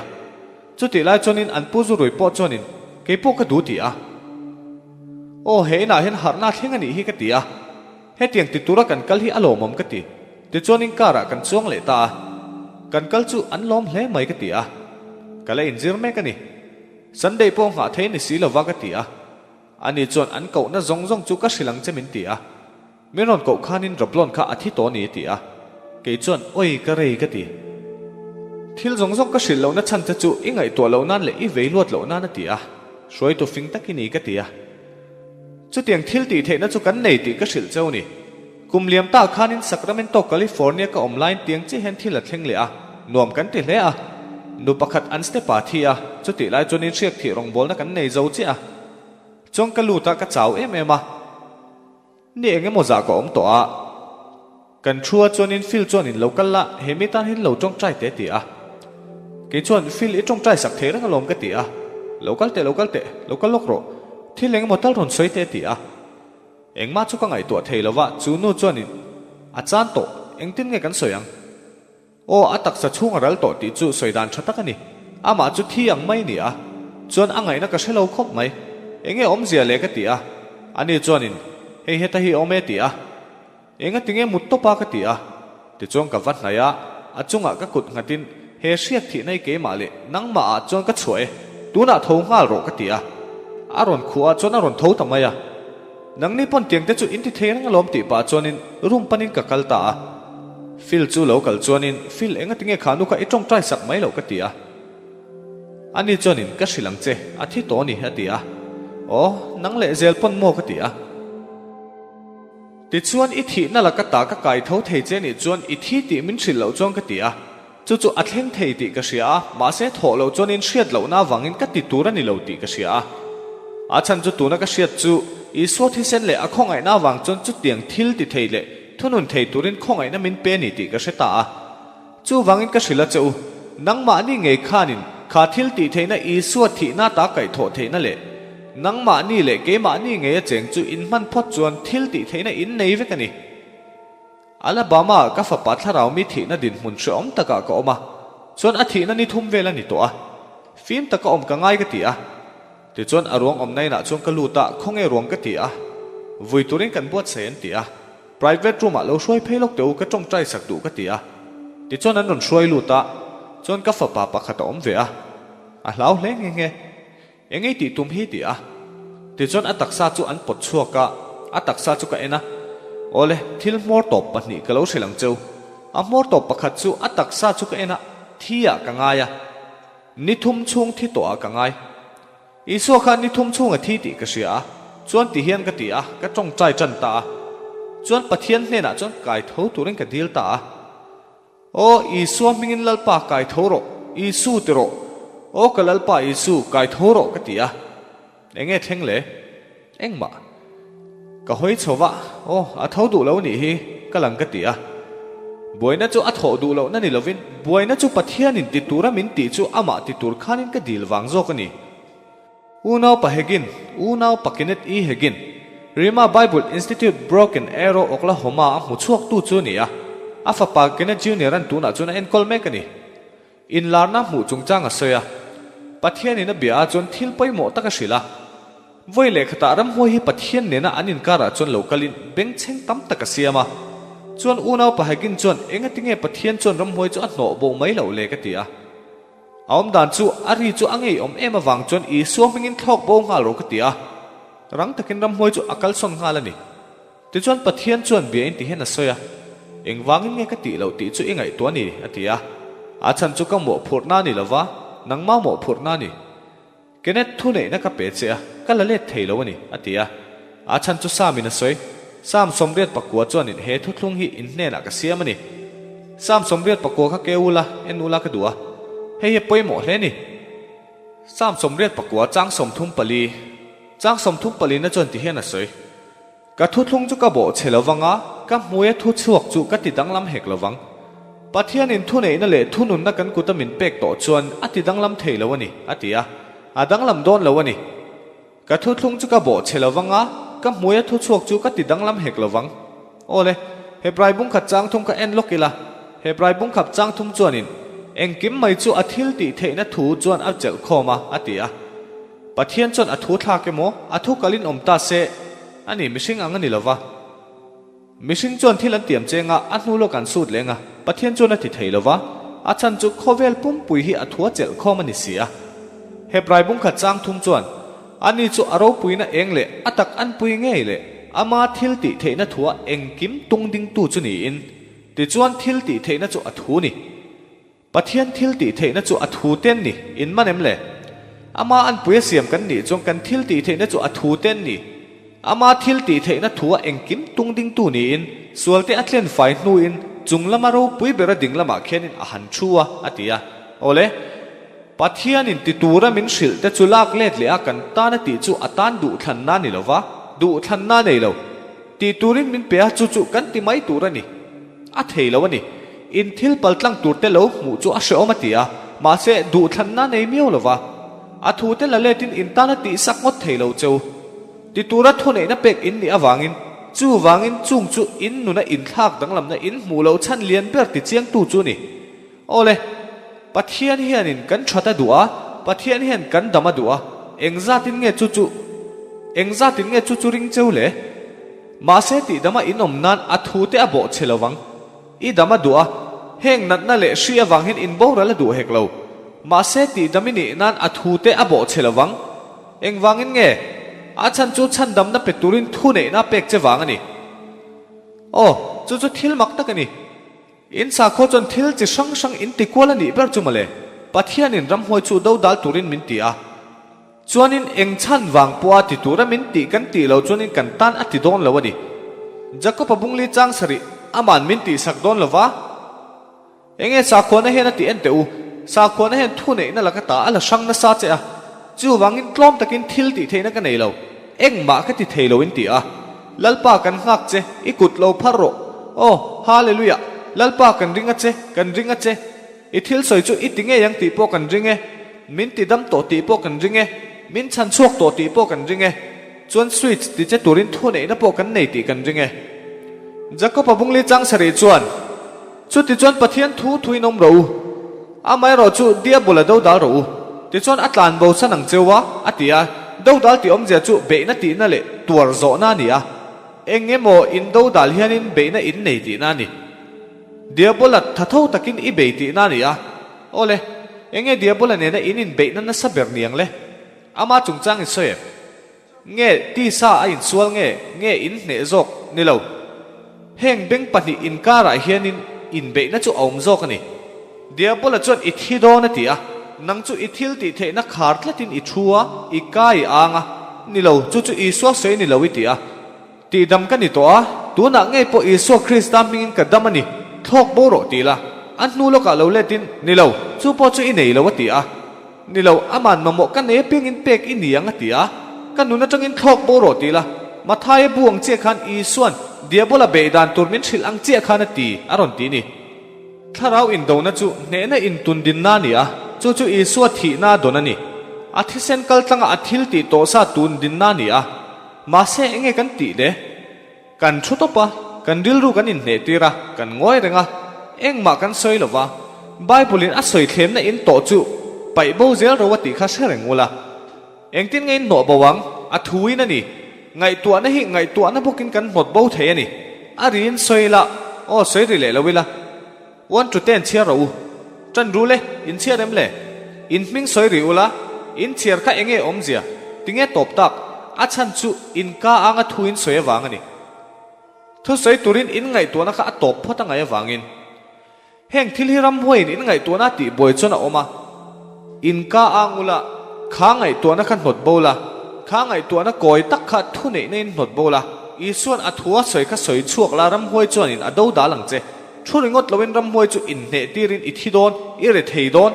Chutih lai chuanin an pu zu rui pawh chuanin kei pawh ka duh ti a. Aw he inah hian harhna thleng a nih hi ka ti a. Hetiang ti tura kan kal hi a lawmawm ka ti. Tichuanin car ah kan chuang leh ta a. Kan kal chu an lawm hle mai ka ti a. Ka la inzir mek a ni. Sunday pawh nghah thei ni si lova ka ti a. Ani chuan an kohna zawng zawng chu ka hrilh ang che min ti a. Min rawn koh khanin Rablon kha a thi tawh a ni a ti a. Kei chuan Oi ka rei ka ti. Thil zawng zawng ka hrilh lohna chhan te chu i ngaihtuah loh nan leh i vei luat loh nan a ti a. Hruaitu fing tak i ni ka ti a. Chutiang thil tih theihna chu kan nei tih ka hrilh cheu ni. Kum liam ta khanin Sacramento, California ka awm laiin tiang chiah hian thil a thleng leh a, nuam kan ti hle a. Nu pakhat an step ah thi a, chutih lai chuanin hriak thih rawngbawlna kan nei zo chiah a. Chuan ka lut a, ka chau em em a. Ni eng emaw zah ka awm tawh a. Kan thu a chuanin Phil chuanin lo kal la, he mi tan hian lo tawngtai teh a ti a. Kei chuan Phil i tawngtai sak thei reng alawm ka ti a. Lo kal teh, lo kal teh, lo kal lawk rawh. Thil eng emaw tal rawn sawi teh a ti a. Engmah chu ka ngaihtuah thei lo va, chu nu chuanin a chan tawh, engtin nge kan sawi ang? Aw, a taksa chhung a ral tawh tih chu sawi dan tha tak a ni. Amah chu thi ang mai a ni a, chuan a ngaihna ka hre lo khawp mai. Enge awmzia le ka ti a, ani chuanin hei heta hi awm e ti a. Enga tinge mut tawp a ka ti a. Tichuan ka va hnaih a, a chungah ka kut nghatin he hriat thihna hi keimah leh nangmah ah chuan ka chhuah e, tunah tho nghal rawh ka ti a. A rawn khuh ah chuan a rawn tho ta mai a. Nangni pawn tiang te chu in ti thei reng alawm tih pah chuanin room panin ka kal ta a. Phil chu lo kal chuanin, Phil enga tinge kha nu kha i tawngtai sak mai loh ka ti a. Ani chuanin ka hrilh ang che, a thi tawh a ni a ti a. Aw, nang leh zel pawn maw ka ti a. Tichuan i thihna laka ta ka kai tho thei che nih chuan i thi tih min hrilh loh chuan ka ti a. Chu chu a thleng thei tih ka hria a, mahse thawh loh chuanin hriat lohna avangin ka ti tur a ni lo tih ka hria a. A chhan chu tuna ka hriat chu Isua thisen leh a khawngaihna avang chuan chutiang thil ti thei leh thunun thei turin khawngaihna min pe a ni tih ka hre ta a. Chuvangin ka hrilh a che u, nangmahni ngei khanin kha thil tih theihna Isua thihna ta kaihthawh theihna leh nangmahni leh keimahni ngei a cheng chu in hman phawt chuan thil tih theihna in nei vek a ni. Alabama ka fapa thlarau mi thihna dinhmun hrehawm takah ka awm a, chuan a thihna ni thum vel a ni tawh a. Fim taka awm ka ngai ka ti a. Tichuan a ruang awmna inah chuan ka lut a, khawnge ruang ka ti a. Vui turin kan buatsaih an ti a. Private room ah lo hruai phei lawk teh u ka tawngtai sak duh ka ti a. Tichuan an rawn hruai lut a, chuan ka fapa pakhat a awm ve a. A hlau hle nghe nghe. Eng ei tih tum hi ti a. Tichuan a taksa chu an pawt chhuak a, a taksa chu ka en a. Awle, thil hmawr tawp pahnih ka lo hrilh ang cheu. A hmawr tawp pakhat chu a taksa chu ka en a, thi ah ka ngai a. Ni thum chhung thi tawh ah ka ngai. Isua khan ni thum chhung a thi tih ka hria a, chuan ti hian ka ti a, ka tawngtai tan ta a. Chuan Pathian hnenah chuan kai tho turin ka dil ta a. Aw Isua hmingin Lalpa kai tho rawh, Isu ti rawh. Aw ka Lalpa Isu, kai tho rawh ka ti a. Eng nge thleng le? Engmah. Ka hawi chho va, aw a tho duh lo nih hi, ka lang ka ti a. Buaina chu a thawh duh lohna ni lovin, buaina chu Pathianin ti tura min tih chu amah ti tur khanin ka dil vang zawk a ni. Unau pa Hagin, Unau pa Kenneth E. Hagin, Rhema Bible Institute Broken Arrow, Oklahoma a hmu chhuaktu chu a ni a, a fapa Kenneth Junior-a'n tunah chuan a enkawl mek a ni. Inlarna hmuh chungchang a sawi a, Pathianin a bia ah chuan thil pawimawh tak a hrilh a. Vawi leh khatah ramhuai hi Pathian nena an inkarah chuan lo kalin bengchheng tam tak a siam a. Chuan Unau pa Hagin chuan engatinge Pathian chuan ramhuai chu a hnawh bo mai loh le ka ti a. A awm dan chu a ri chu a ngeiawm em avang chuan Isua hmingin thlawk bo nghal rawh ka ti a. Rang takin ramhuai chu a kalsawn nghal a ni. Tichuan Pathian chuan bia in ti hian a sawi a, Engvangin nge ka tih loh tih chu i ngaihtuah a ni, a ti a. A chhan chu ka mawhphurhna a ni lova, nangma mawhphurhna a ni. Kenneth thuneihna ka pe che a, ka la let thei lo a ni, a ti a. A chhan chu Sam in a sawi. Sam 84 chuanin he thuthlung hi in hnenah ka siam a ni. Sam 84 kha ke ula, en ula ka duh a. Hei hi a pawimawh hle a ni. Sam 84 chang 34, chang 34 na chuan ti hian a sawi. Ka thuthlung chu ka bawh chhe lo vang a, ka hmuia thu chhuak chu ka ti danglam hek lo vang. Pathianin thuneihna leh thununna kan kuta min pek tawh chuan a ti danglam thei lo a ni, a ti a. A danglam dawn lo a ni. Ka thuthlung chu ka bawh chhe lo vang a, ka hmuia thu chhuak chu ka ti danglam hek lo vang. Aw le, Hebrai bungkhat chang thum kha en lawk ila. Hebrai bungkhap chang thum chuanin, Engkim mai chu a thil tih theihna thu chuan a chelh khawm a, a ti a. Pathian chuan a thu thlak emaw, a thu kalin awm ta se, a ni mihring ang a ni lova. Mihring chuan thil an tiam cheng a, a hnu lawk an sut leng a, Pathian chuan a ti thei lova, a chhan chu khawvel pumpui hi a thu a chelh khawm a ni si a. Hebrai bungkhat chang thum chuan, Ani chu a ropuina eng leh a tak anpui ngei leh ama thil tih theihna thua engkim tung dingtu chu niin, tichuan thil tih theihna chu a thu ni. Pathian thil tih theihna chu a thu ten ni, in man em le? Ama anpui a siam kan nih chuan kan thil tih theihna chu a thu ten ni. Ama thil tih theihna thua engkim tung dingtu niin, sualte a tlen fai hnuin chung lama ropui bera ding lamah khianin a han thu a, a ti a. Awle. Pathianin ti tura min hrilh te chu lak let leh a kan tan a tih chu a tan duhthlanna ni lova, duhthlanna nei lo. Ti turin min pe a chu chu kan ti mai tur a ni. A thei lo a ni. In thil paltlang tur te lo hmuh chu a hrehawm a ti a, mahse duhthlanna nei miau lova. A thu te la letin in tan a tihsak ngawt thei lo cheu. Ti tura thuneihna pek in nih avangin, chuvangin chung chu in nuna inthlak danglamna in hmuh loh chhan lian ber ti chiangtu chu ni. Awle, Pathian hianin kan that a duh a, Pathian hian kan dam a duh a, engzatin nge chu chu, engzatin nge chu chu ring cheu le? Mahse tih dama in awm nan a thu te a bawh che lo vang. I dam a duh a, heng natna leh hri avang hian in boral a duh hek lo. Mahse tih dam i nih nan a thu te a bawh che lo vang. Engvangin nge? A chhan chu chhandamna pe turin thu neihna pek che vang a ni. Aw, chu chu thil mak tak a ni. In sakhaw chuan thil chi hrang hrang in ti kual a nih ber chu mawle. Pathianin ramhuai chu do dal turin min ti a. Chuanin eng chhan vang pawha ti tura min tih kan tih lo chuanin kan tan a ti dawn lo a ni. Jakob-a bungli chang sarih aman min tihsak dawn lo va. Enge sakhuana hian a ti en teh u. Sakhuana hian thuneihna laka ta a la hrang nasa che a. Chuvangin tlawm takin thil tih theihna ka nei lo. Engmah ka ti thei lo in ti a. Lalpa kan nghak che, i kut lo phar rawh. Aw, Hallelujah! Lalpa kan ring a che, kan ring a che. I thil sawi chu i ti ngei ang tih pawh kan ring e. Min ti dam tawh tih pawh kan ring e. Min chhan chhuak tawh tih pawh kan ring e. Chuan switch ti che turin thuneihna pawh kan nei tih kan ring e. Jakob-a bungli chang sarih chuan, Chutichuan Pathian thu thuin awm rawh u. Amaherawh chu Diabol a dodal rawh u. Tichuan a tlan bo san ang cheu a, a ti a. Dodal tih awmzia chu beihna tihna leh tuar zawhna a ni a. Eng emaw in dodal hianin beihna in nei tihna a ni. Diabola tha tho takin i bei tihna a ni a. Awle, enge Diabola nena in inbeihna nasa ber ni ang le? Ama chungchang in sawi em? Nge tisa a insual nge nge in hneh zawk ni lo. Heng beng pahnih inkarah hianin inbeihna chu a awm zawk a ni. Diabola chuan i thi dawn a ti a, nang chu i thil tih theihna khar tlatin i thu a, i ka i ang a, ni lo, chu chu Isua sawi ni lo i ti a. Tihdam ka ni tawh a, tunah ngei pawh Isua Krista hmingin ka dam a ni, thlawk bo rawh ti la, a hnu lawkah lo letin, Ni lo, chu pawh chu i nei lo a ti a. Ni lo, aman mamawh ka nei apiangin pek i ni ang a ti a, ka nun atangin thlawk bo rawh ti la, Mathaia bu ang chiah khan Isua'n Diabola beih dan tur min hrilh ang chiah khan a ti, a rawn ti ni. Thlarau indona chu hnehna intundinna a ni a, chu chu Isua thihna a dawn a ni. A thisen kaltlanga a thil tih tawhsa tundinna a ni a. Mahse enge kan tih le? Kan thu tawp a, kan rilru kan inhneh tir a, kan ngawi reng a, engmah kan sawi lo va. Bible-in a sawi thlemna in tawh chu paih bo zel ro a tih kha hre reng ula. Engtin nge in hnawh bo ang? A thuin a ni. Ngaihtuahna hi ngaihtuahna bawkin kan hnawt bo thei a ni. A riin sawi ila, aw sawi ri leh lo ila. One to ten chhiar rawh u. Ṭan ru le, in chhiar em le? In hming sawi rih ula, in chhiar kha enge awmzia? Tinge tawp tak? A chhan chu in ka anga thu in sawi avang a ni. Thusawi turin in ngaihtuahna kha a tawp phawt a ngaih avangin. Heng thil hi ramhuaiin in ngaihtuahna a tihbuai chuan a awm a. In ka ang ula, kha ngaihtuahna kha hnawt bo la, kha ngaihtuahna kawi tak kha thuneihna in hnawt bo la, Isua'n a thu a sawi kha sawi chhuak la ramhuai chuanin a do dal ang che. Thu ringawt loin ramhuai chu inhneh tirin i thi dawn, i re thei dawn,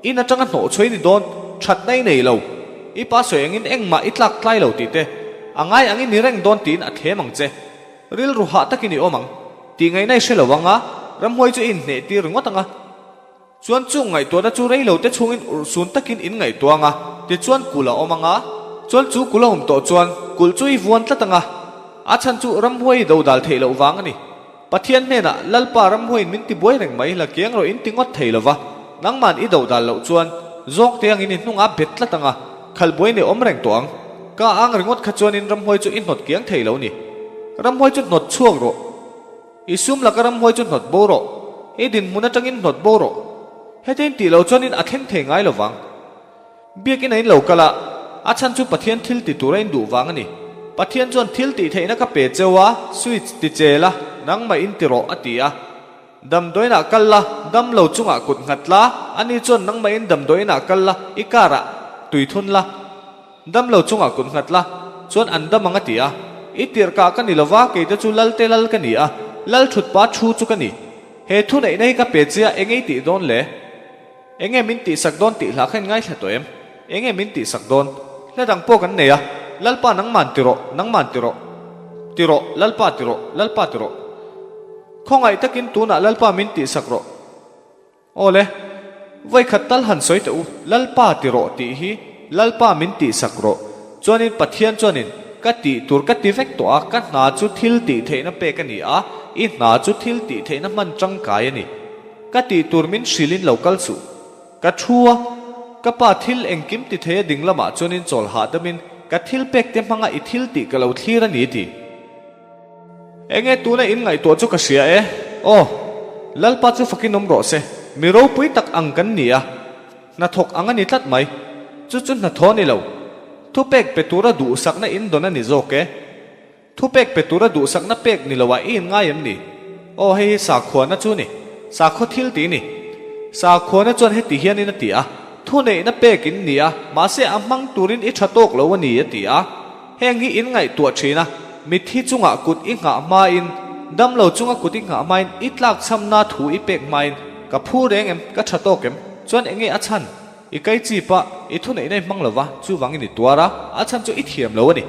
in atanga hnawh chhuai ni dawn, thatna i nei lo, i pa sawi angin engmah i tlak tlai lo tih te, a ngai angin i reng dawn tiin a thlem ang che. Rilru hah takin i awm ang, tih ngaihna i hre lo ang a, ramhuai chu i inhneh tir ringawt ang a. Chuan chung ngaihtuahna chu rei lo te chhungin urhsun takin in ngaihtuah ang a, tichuan kulh a awm ang a, chuan chu kulh a awm tawh chuan kulh chu i vuan tlat ang a, a chhan chu ramhuai i dodal theih loh vang a ni. Pathian hnenah, Lalpa ramhuaiin min tibuai reng mai, la kiang rawh in ti ngawt thei lova, nangman i do dal loh chuan zawngte angin i hnungah bet tlat ang a, khalh buai nei awm reng tawh ang. Ka ang ringawt kha chuanin ramhuai chu i hnawt kiang thei lo ni. Ramhuai chu hnawt chhuak rawh. I sum laka ramhuai chu hnawt bo rawh. I dinhmun atangin hnawt bo rawh. Hetiang tih loh chuanin a thleng thei ngai lovang. Biakinn a in lo kal a, a chhan chu Pathian thil ti tura in duh vang a ni. Pathian chuan thil tih theihna ka pe cheu a, switch ti che la, nangmah in ti rawh a ti a. Damdawiinah kal la, dam lo chungah kut nghat la, ani chuan nangmah in damdawiinah kal la, i car ah tui thun la, dam lo chungah kut nghat la, chuan an dam ang a ti a. I tirhkah ka ni lova, kei te chu Lalte Lal ka ni a, Lal thutpa thu chu ka ni. He thuneihna hi ka pe che a, eng ei tih dawn le? Enge min tihsak dawn tih hla kha in ngaithla tawh em? Enge min tihsak dawn? Hla dang pawh kan nei a, Lalpa nangman ti rawh, nangman ti rawh. Ti rawh, Lalpa ti rawh, Lalpa ti rawh. Khawngaih takin tunah Lalpa min tihsak rawh. Aw le, vawikhat tal han sawi teh u, Lalpa ti rawh tih hi Lalpa min tihsak rawh. Chuanin Pathian chuanin ka tih tur ka ti vek tawh a, ka hna chu thil tih theihna pek a ni a, i hna chu thil tih theihna hman tangkai a ni. Ka tih tur min hrilhin lo kal suh. Ka thu a, ka pa thil engkim ti thei a ding lamah chuanin chawl hahdamin ka thil pek te hmanga i thil tih ka lo thlir a ni ti. Enge tuna in ngaihtuah chu ka hria e. Aw, Lalpa chu fakin awm rawh se. Mi ropui tak ang kan ni a, hnathawk ang a ni tlat mai. Chu chu hnathawh a ni lo. Thupek pe tura duhsakna in dawn a ni zawk e. Thupek pe tura duhsakna pek ni loah i inngai em ni? Aw, hei hi sakhuana chu ni. Sakhaw thil tih ni. Sakhuana chuan heti hianin a ti a, Thuneihna pek in ni a, mahse a hmang turin i tha tawk lo a ni, a ti a. Heng hi in ngaihtuah thin a, mitthi chungah kut i nghah hmain, damlo chunga kut i nghah hmain, i tlakchhamna thu i pek hmain, Ka phu reng em? Ka tha tawk em? Chuan enge a chhan? I kai chip a, i thuneihna i hmang lova, chuvangin i tuar a, a chhan chu i thiam lo a ni.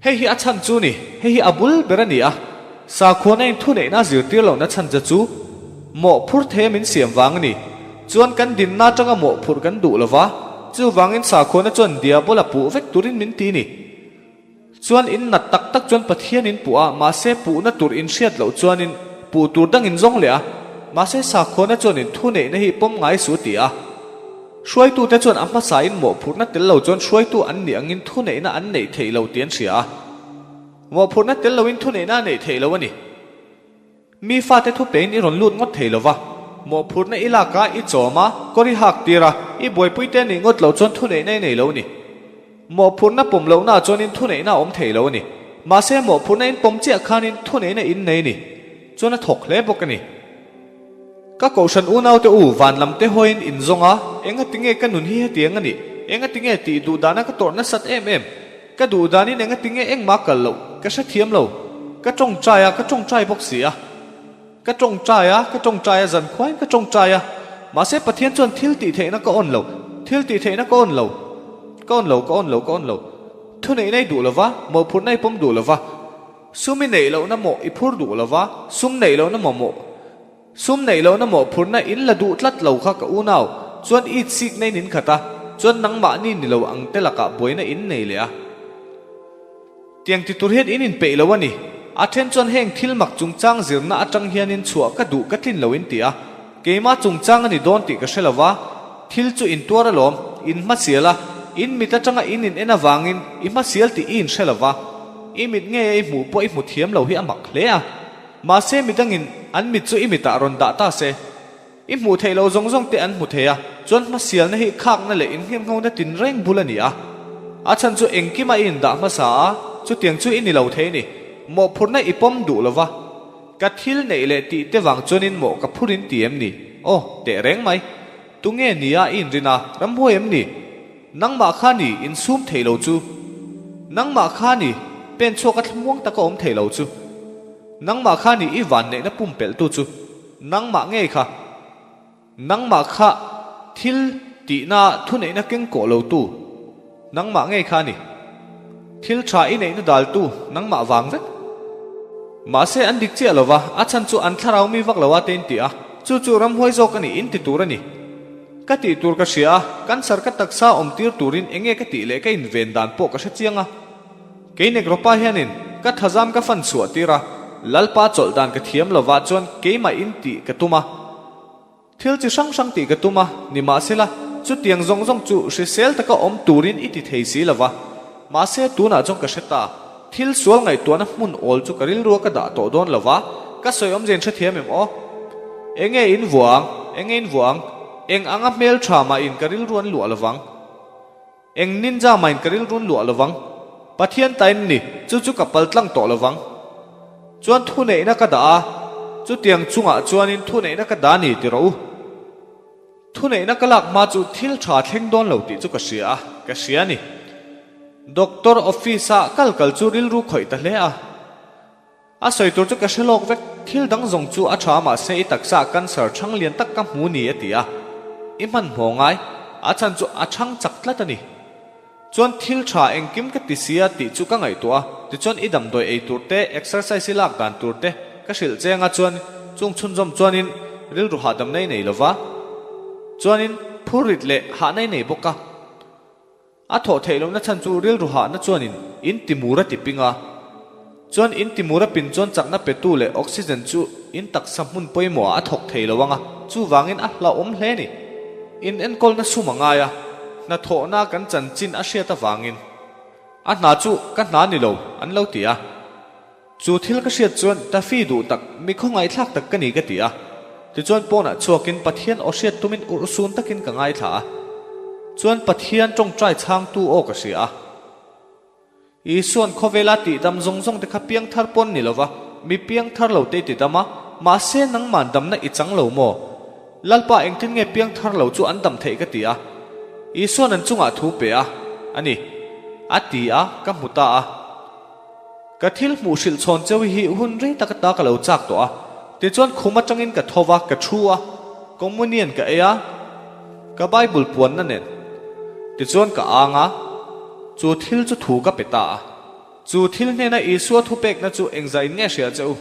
Hei hi a chhan chu ni, hei hi a bul ber a ni a, sakhuana in thuneihna a zirtir lohna chhan che chu mawhphur thei a min siam vang a ni. Chuan kan dinna atanga mawhphurh kan duh lova, chuvangin sakhuana chuan diabola puh vek turin min ti ni. Chuan in nat tak tak chuan Pathian in puh a, mahse puhna tur in hriat loh chuanin puh tur dang in zawng leh a, mahse sakhuana chuan in thuneihna hi pawm ngai suh ti a. Hruaitute chuan a hmasain mawhphurhna tel lo chuan hruaitu an nih angin thuneihna an neih theih lo tih an hria a. Mawhphurhna tel loin thuneihna a neih theih lo a ni. Mi fate thupein i rawn lut ngawt thei lo va, mawhphurhna i lak a, i chawm a, kawr i hak tir a, i buaipuite a nih ngawt loh chuan thuneihna i nei lo a ni. Mawhphurhna pawm lohnaah chuanin thuneihna a awm thei lo a ni. Mahse mawhphurhna in pawm chiah khanin thuneihna in nei a ni. Chuan a thawk hle bawk a ni. Ka kohhran unaute u, van lam te hawiin in zawng a, engatinge ka nun hi hetiang a nih? Engatinge tih duh dana ka tawrh nasat em em? Ka duh danin engatinge engmah kal loh? Ka hrethiam lo. Ka tawngtai a, ka tawngtai bawk si a. Ka tawngtai a, ka tawngtai a, zankhuain ka tawngtai a. Mahse Pathian chuan thil tih theihna ka awn lo, thil tih theihna ka awn lo, ka awn lo, ka awn lo, ka awn lo. Thuneihna i duh lova, mawhphurhna i pawm duh lova. Sum i neih lohna mawh i phur duh lova, sum neih lohna mawh mawh, sum neih lohna mawh phurna in la duh tlat lo kha ka unau chuan i chikna in in khat a, chuan nangmahni ni lo ang te lakah buaina in nei leh a. Tiang ti tur hian in inpeih lo a ni. A then chuan heng thil mak chungchang zirna atang hianin chhuah ka duh ka tlin lo in ti a, keimah chungchang a ni dawn tih ka hre lo va, thil chu in tuar alawm, in hmasial a, in mit atanga in in en avangin i hmasial tih i inhre lo va. I mit nge i hmuh pawh i hmu thiam lo hi a mak hle a. Mahse midangin an mit chu i mitah rawn dah ta se. I hmuh theih loh zawng zawng te an hmu thei a, chuan hmasialna hi khakna leh innghenghona tinreng bul a ni a. A chhan chu engkima i indah hmasa a, chutiang chu i ni lo thei a ni. Mawhphurhna i pawm duh lo va. Ka thil neih leh tih te vang chuanin mawh ka phur in ti em ni? Aw, teh reng mai. Tunge nia i inrin a, ramhuai em ni? Nangmah kha ni insum thei lo chu. Nangmah kha ni pen chhuak a thlamuang taka awm thei lo chu. Nangmah kha ni i vanneihna pumpelhtu chu. Nangmah ngei kha. Nangmah kha thil tihna thuneihna keng kawh lo tu. Nangmah ngei kha ni. Thil tha i neihna daltu nangmah vang vek. Mahse an dik chiah lova, a chhan chu an thlarau mi vak lo a te in ti a, chu chu ramhuai zawk a ni in ti tur a ni. Ka tih tur ka hria a, cancer ka taksa awm tir turin enge ka tih leh ka inven dan pawh ka hre chiang a. Kei Negropa hianin ka thazam ka fan chhuah tir a, Lalpa chawlh dan ka thiam lova chuan keimah in tih ka tum a. Thil chi hrang hrang tih ka tum a, nimahsela, chutiang zawng zawng chu hrisel taka awm turin i ti thei si lova. Mahse, tunah chuan ka hre ta. Thil sual ngaihtuahna hmun awl chu ka rilrua ka dah tawh dawn lova, ka sawi awmzia in hrethiam em aw? Enge in vuah ang? Enge in vuah ang? Eng anga hmel tha mah in ka rilru an luah lovang? Eng ninja mah in ka rilru an luah lovang? Pathian ta in ni, chu chu ka pal tlang tawh lovang. Chuan thuneihna ka dah a, chutiang chungah chuanin thuneihna ka dah a ni ti rawh u. Thuneihna ka lak hma chu thil tha thleng dawn lo tih chu ka hria a, ka hria a ni. Doctor office ah kal kal chu rilru khawih ta hle a. A sawi tur chu ka hre lawk vek, thil dang zawng chu a tha mahse i taksa ah cancer chhang lian tak ka hmu ni a ti a. I hmanhmawh ngai, a chhan chu a chhang chak tlat a ni. Chuan thil tha engkim ka ti sia tih chu ka ngaihtuah a, tichuan i damdawi ei tur te, exercise i lak dan tur te ka hrilh cheng a, chuan chung chhunzawm chuanin rilru hahdamna i nei lova, chuanin phurrit leh hahna i nei bawk a. A thawh theih lohna chhan chu rilru hahna chuanin in timur a ti ping a, chuan in timur a pin chuan chakna petu leh oxygen chu in taksa hmun pawimawhah a thawk thei lo ang a, chuvangin a hlauhawm hle a ni. In enkawlna sum a ngai a, hnathawhna kan chanchin a hriat avangin a hna chu ka hna ni lo an lo ti a. Chu thil ka hriat chuan Taffy duh tak, mi khawngaihthlak tak ka ni ka ti a. Tichuan pawnah chhuakin Pathian aw hriat tumin urhsun takin ka ngaithla a. Chuan Pathian tawngtai chhangtu aw ka hria a. Isua'n khawvela tihdam zawng zawng te kha piangthar pawn ni lova, mi piangthar lo te i tidam a, mahse nangman damna i chang lo maw? Lalpa engtin nge piangthar lo chu an dam theih ka ti a. Isua'n an chungah thu pe a, a ni. A ti a, ka hmu ta a. Ka thil hmuh hrilh chhawn cheu hi hun rei tak ata ka lo chak tawh a, tichuan khum atangin ka tho va, ka thu a, communion ka ei a, ka Bible puanna nen. Tichuan ka ang a, chu thil chu thu ka pe ta a. Chu thil hnena Isua thupekna chu engzah in nge hria che u?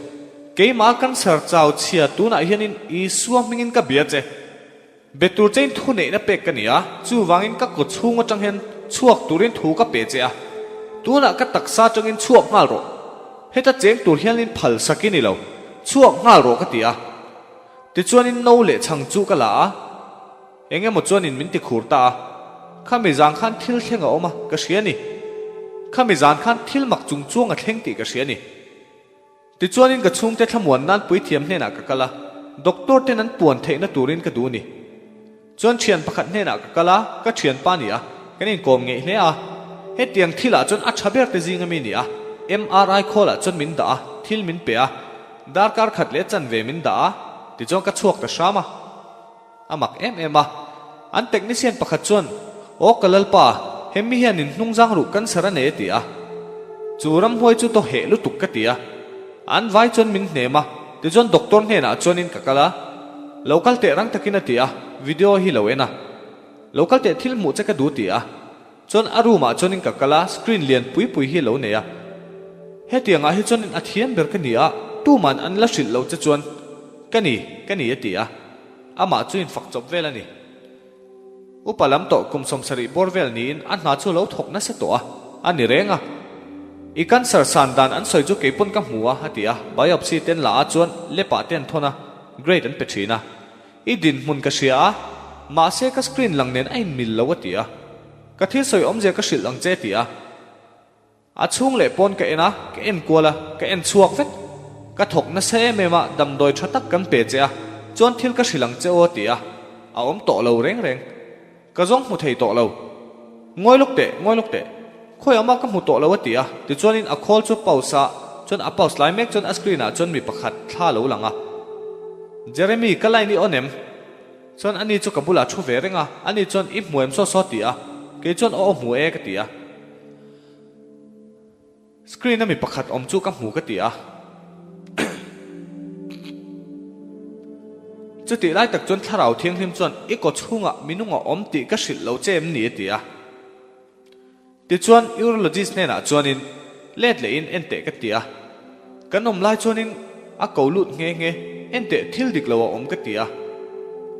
Keimah cancer chau chhia tunah hianin Isua hmingin ka bia che. Be tur chein thu neihna pek ka ni a, chuvangin ka kaw chhung atang hian chhuak turin thu ka pe che a. Tunah ka taksa atangin chhuak nghal rawh. Heta cheng tur hianin phal sak i ni lo, chhuak nghal rawh ka ti a. Tichuanin no leh chhang chu ka la a, eng emaw chuanin min ti khur ta a. Khami zan khan thil thleng a awm a, ka hria ni. Khami zan khan thil mak chung chuang a thleng tih ka hria ni. Tichuanin ka chhungte thlamuan nan puithiam hnenah ka kal a, doctor ten an puan theihna turin ka duh a ni. Chuan thian pakhat hnenah ka kal a, ka thianpa a ni a, kan inkawm ngeih hle a. Hetiang thilah chuan a tha ber te zing ami a ni a, MRI khawlah chuan min dah a, thil min pe a, darkar khat leh chanve min dah a, tichuan ka chhuak ta hram a. A mak em em a. An technician pakhat chuan, Aw ka lalpa, hemi hian in hnungzang ruh cancer a nei a ti a. Chu ramhuai chu daw heh lutuk ka ti a. An vai chuan min hnem a, tichuan doctor hnenah chuanin ka kal a. Lo kal teh rang takin a ti a, video hi lo en a. Lo kal teh thil hmuh che ka duh ti a. Chuan a room ah chuanin ka kal a, screen lian pui pui hi lo nei a. Hetiang ah hi chuanin a thiam ber ka ni a, tuman an la hrilh lo che chuan ka ni, ka ni a ti a. Amah chu infak chawp vel a ni. Upa lam tawh kum 70 bawr vel niin a hna chu lo thawk nasa tawh a, a ni reng a. I cancer san dan an sawi chu keipawn ka hmu a, a ti a. Biopsy te an la a chuan lep ah te an thawn a, grade an pe thin a. I dinhmun ka hria a, mahse ka screen lang nen a inmil lo a ti a. Ka thil sawi awmzia ka hrilh ang che a ti a. A chhung leh pawn ka en a, ka en kual a, ka en chhuak vek. Ka thawk nasa em em a, damdawi tha tak kan pe che a, chuan thil ka hrilh ang che aw a ti a. A awm tawh lo reng reng. Ka zawng hmu thei tawh lo. Ngawi lawk teh, ngawi lawk teh. Khawi awma ka hmu tawh lo a ti a, tichuanin a khawl chu pause a, chuan a pause lai mek chuan a screen ah chuan mi pakhat thla lo lang a. Jeremy, ka line i on em? Chuan ani chu ka bulah thu ve reng a, ani chuan i hmu em saw saw ti a, kei chuan aw hmu e ka ti a. Screen a mi pakhat awm chu ka hmu ka ti a. Chutih lai tak chuan Thlarau Thianghlim chuan i kaw chhungah minung a awm tih ka hrilh lo che em ni a ti a. Tichuan urologist hnenah chuanin let lehin en teh ka ti a. Kan awm lai chuanin a ko lut nghe nghe, en teh thil dik lo a awm ka ti a.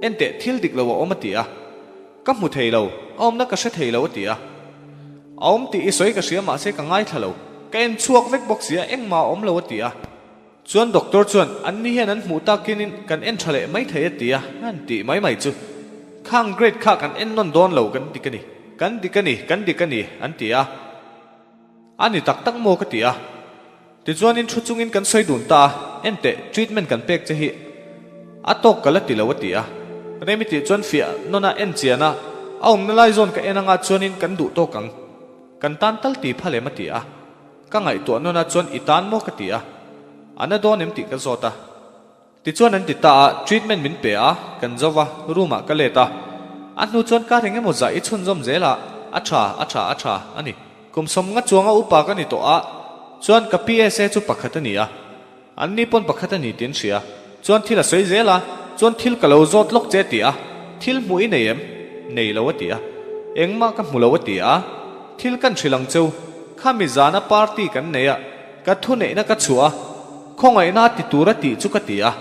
En teh thil dik lo a awm a ti a. Ka hmu thei lo, a awmna ka hre thei lo a ti a. A awm tih i sawi ka hria mahse ka ngaithla lo. Ka en chhuak vek bawk sia engmah a awm lo a ti a. Chuan doctor chuan anni hian an hmuh takin in kan en tha leh mai thei a ti a, an tih mai mai chu. Khang grade kha kan en nawn dawn lo kan dik a ni, kan dik a ni, kan dik a ni an ti a. A ni tak tak maw ka ti a. Tichuanin thu chungin kan sawi dun ta a, enteh treatment kan pek che hi a tawk ka la ti lo a ti a. Remi tih chuan fiah nawn a en chian a, a awmna lai zawn ka en anga chuanin kan duh tawk ang. Kan tan tal ti pha lem a ti a. Ka ngaihtuah nawn a chuan i tan maw ka ti a. A na dawn em tih ka zawt a. Tichuan an ti ta a, treatment min pe a, kan zo va, room ah ka let a. A hnu chuan kar eng emaw zah i chhunzawm zel a, a tha, a tha, a tha a ni. Kum sawmnga chuanga upa ka ni tawh a, chuan ka PSA chu pakhat a ni a. An ni pawn pakhat a ni tih an hria. Chuan thil a sawi zel a, chuan thil ka lo zawt lawk che a ti a, thil hmuh i nei em? Nei lo a ti a. Engmah ka hmu lo a ti a. Thil kan hrilh ang cheu, khami zana party kan nei a, Ka thuneihna ka chhuah a, khawngaihna a ti tur a tih chu ka ti a.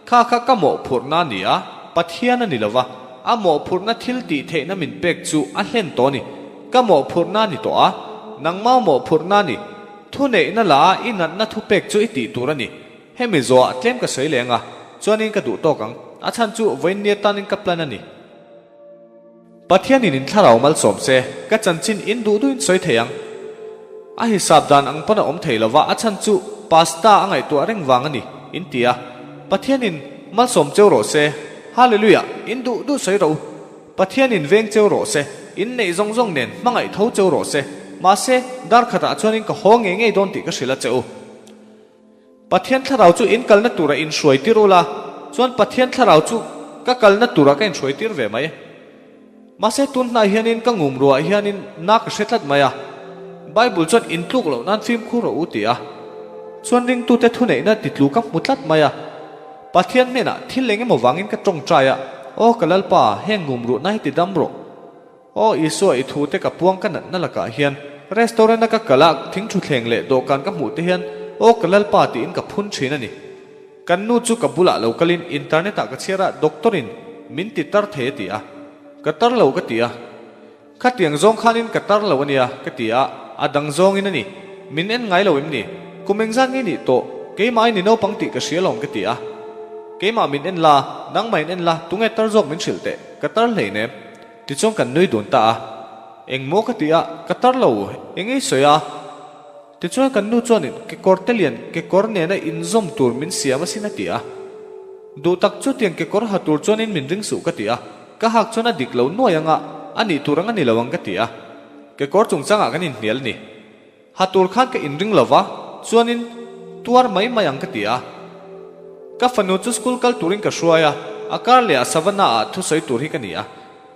Kha kha ka mawhphurhna a ni a, Pathian a ni lo va, a mawhphurhna thil tih theihna min pek chu a hlen tawh a ni. Ka mawhphurhna a ni tawh a, nangmah mawhphurhna a ni. Thuneihna la a i natna thupek chu i tih tur a ni. Hemi zawhah tlem ka sawi leh ang a, chuanin ka duh tawk ang. A chhan chu vawiin ni atanin ka plan a ni. Pathianin in thlarau malsawm se, ka chanchin in duh duhin sawi thei ang. A hisap dan ang pawn a awm thei lova, a chhan chu pasta a ngaihtuah reng vang a ni, in ti a. Pathianin malsawm cheu rawh se, Hallelujah, in duh duh sawi rawh u. Pathianin veng cheu rawh se, in neih zawng zawng nen hmangaih tho cheu rawh se. Mahse, dar khatah chuanin ka haw ngei ngei dawn tih ka hrilh a che u. Pathian thlarau chu in kalna tura inhruai tir ula, chuan Pathian thlarau chu ka kalna tura ka inhruai tir ve mai. Mahse tun hnai hianin ka ngum ruah hianin na ka hre tlat mai a, Bible chuan intluk loh nan fimkhur rawh u ti a, chuan ringtute thuneihna titlu ka hmu tlat mai a. Pathian hnenah thil eng emaw vangin ka tawngtai a, Aw ka Lalpa, heng ngum ruhna hi ti dam rawh. Aw Isua i thu te ka puang ka natna lakah hian restaurant a ka kal a thing thuthleng leh dawhkan ka hmuh te hian aw ka Lalpa tiin ka phun thin a ni. Kan nu chu ka bulah lo kalin internet ah ka chhiar a doctor in min ti tar thei a ti a. Ka tar lo ka ti a. Khatiang zawng khanin ka tar lo a nia ka ti a, a dang zawngin a ni. Min en ngai lo em ni? Kum engzat nge nih tawh? Keimah i ni naupang tih ka hria lawm ka ti a. Keimah min en la, nangmah in en la, tunge tar zawk min hrilh teh? Ka tar hleinem. Tichuan kan nui dun ta a, Eng maw ka ti a, ka tar lo, eng ei sawi a? Tichuan kan nu chuanin kekawr te lian kekawr nena inzawm tur min siam asin a ti a. Duh tak chu tiang kekawr ha tur chuanin min ring suh ka ti a, ka hak chuan a dik lo nuai anga, a nih tur ang a ni lo ang ka ti a. Kekawr chungchangah kan inhnial a ni. Ha tur khan ka inring lo va, chuanin tuar mai mai ang ka ti a. Ka fanu chu school kal turin ka hruai a, a kar leh a Savannah ah thusawi tur hi ka ni a.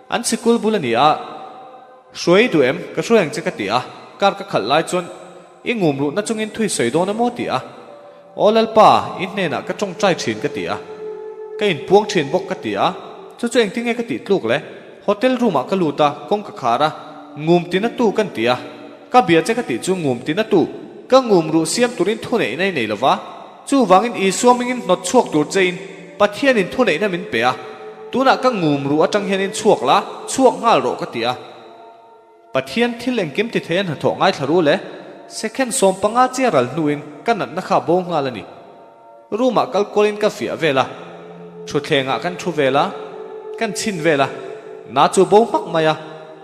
An sikul bul a ni a, Hruai duh em? Ka hruai ang che ka ti a. Kar ka khalh lai chuan i ngum ruhna chungin thui sawi dawn emaw ti a. Aw Lalpa, i hnenah ka tawngtai thin ka ti a. Ka inpuang thin bawk ka ti a. Chu chu engtin nge ka tih tluk le? Hotel room ah ka lut a, kawng ka khar a, ngum tina tu kan ti a. Ka bia che ka tih chu ngum tina tu, ka ngum ruh siam turin thuneihna i nei lova. Chuvangin Isua mingin hnawt chhuak tur chein Pathianin thuneihna min pe a. Tunah ka ngum ruh atang hianin chhuak la, chhuak nghal rawh ka ti a. Pathian thil engkim ti thei a hnathawh ngaithla ru le, second 15 chiah ral hnuin ka natna kha bo nghal a ni. Room ah kal kualin ka fiah vel a, thutthlengah kan thu vel a, kan chhin vel a, na chu bo hmak mai a,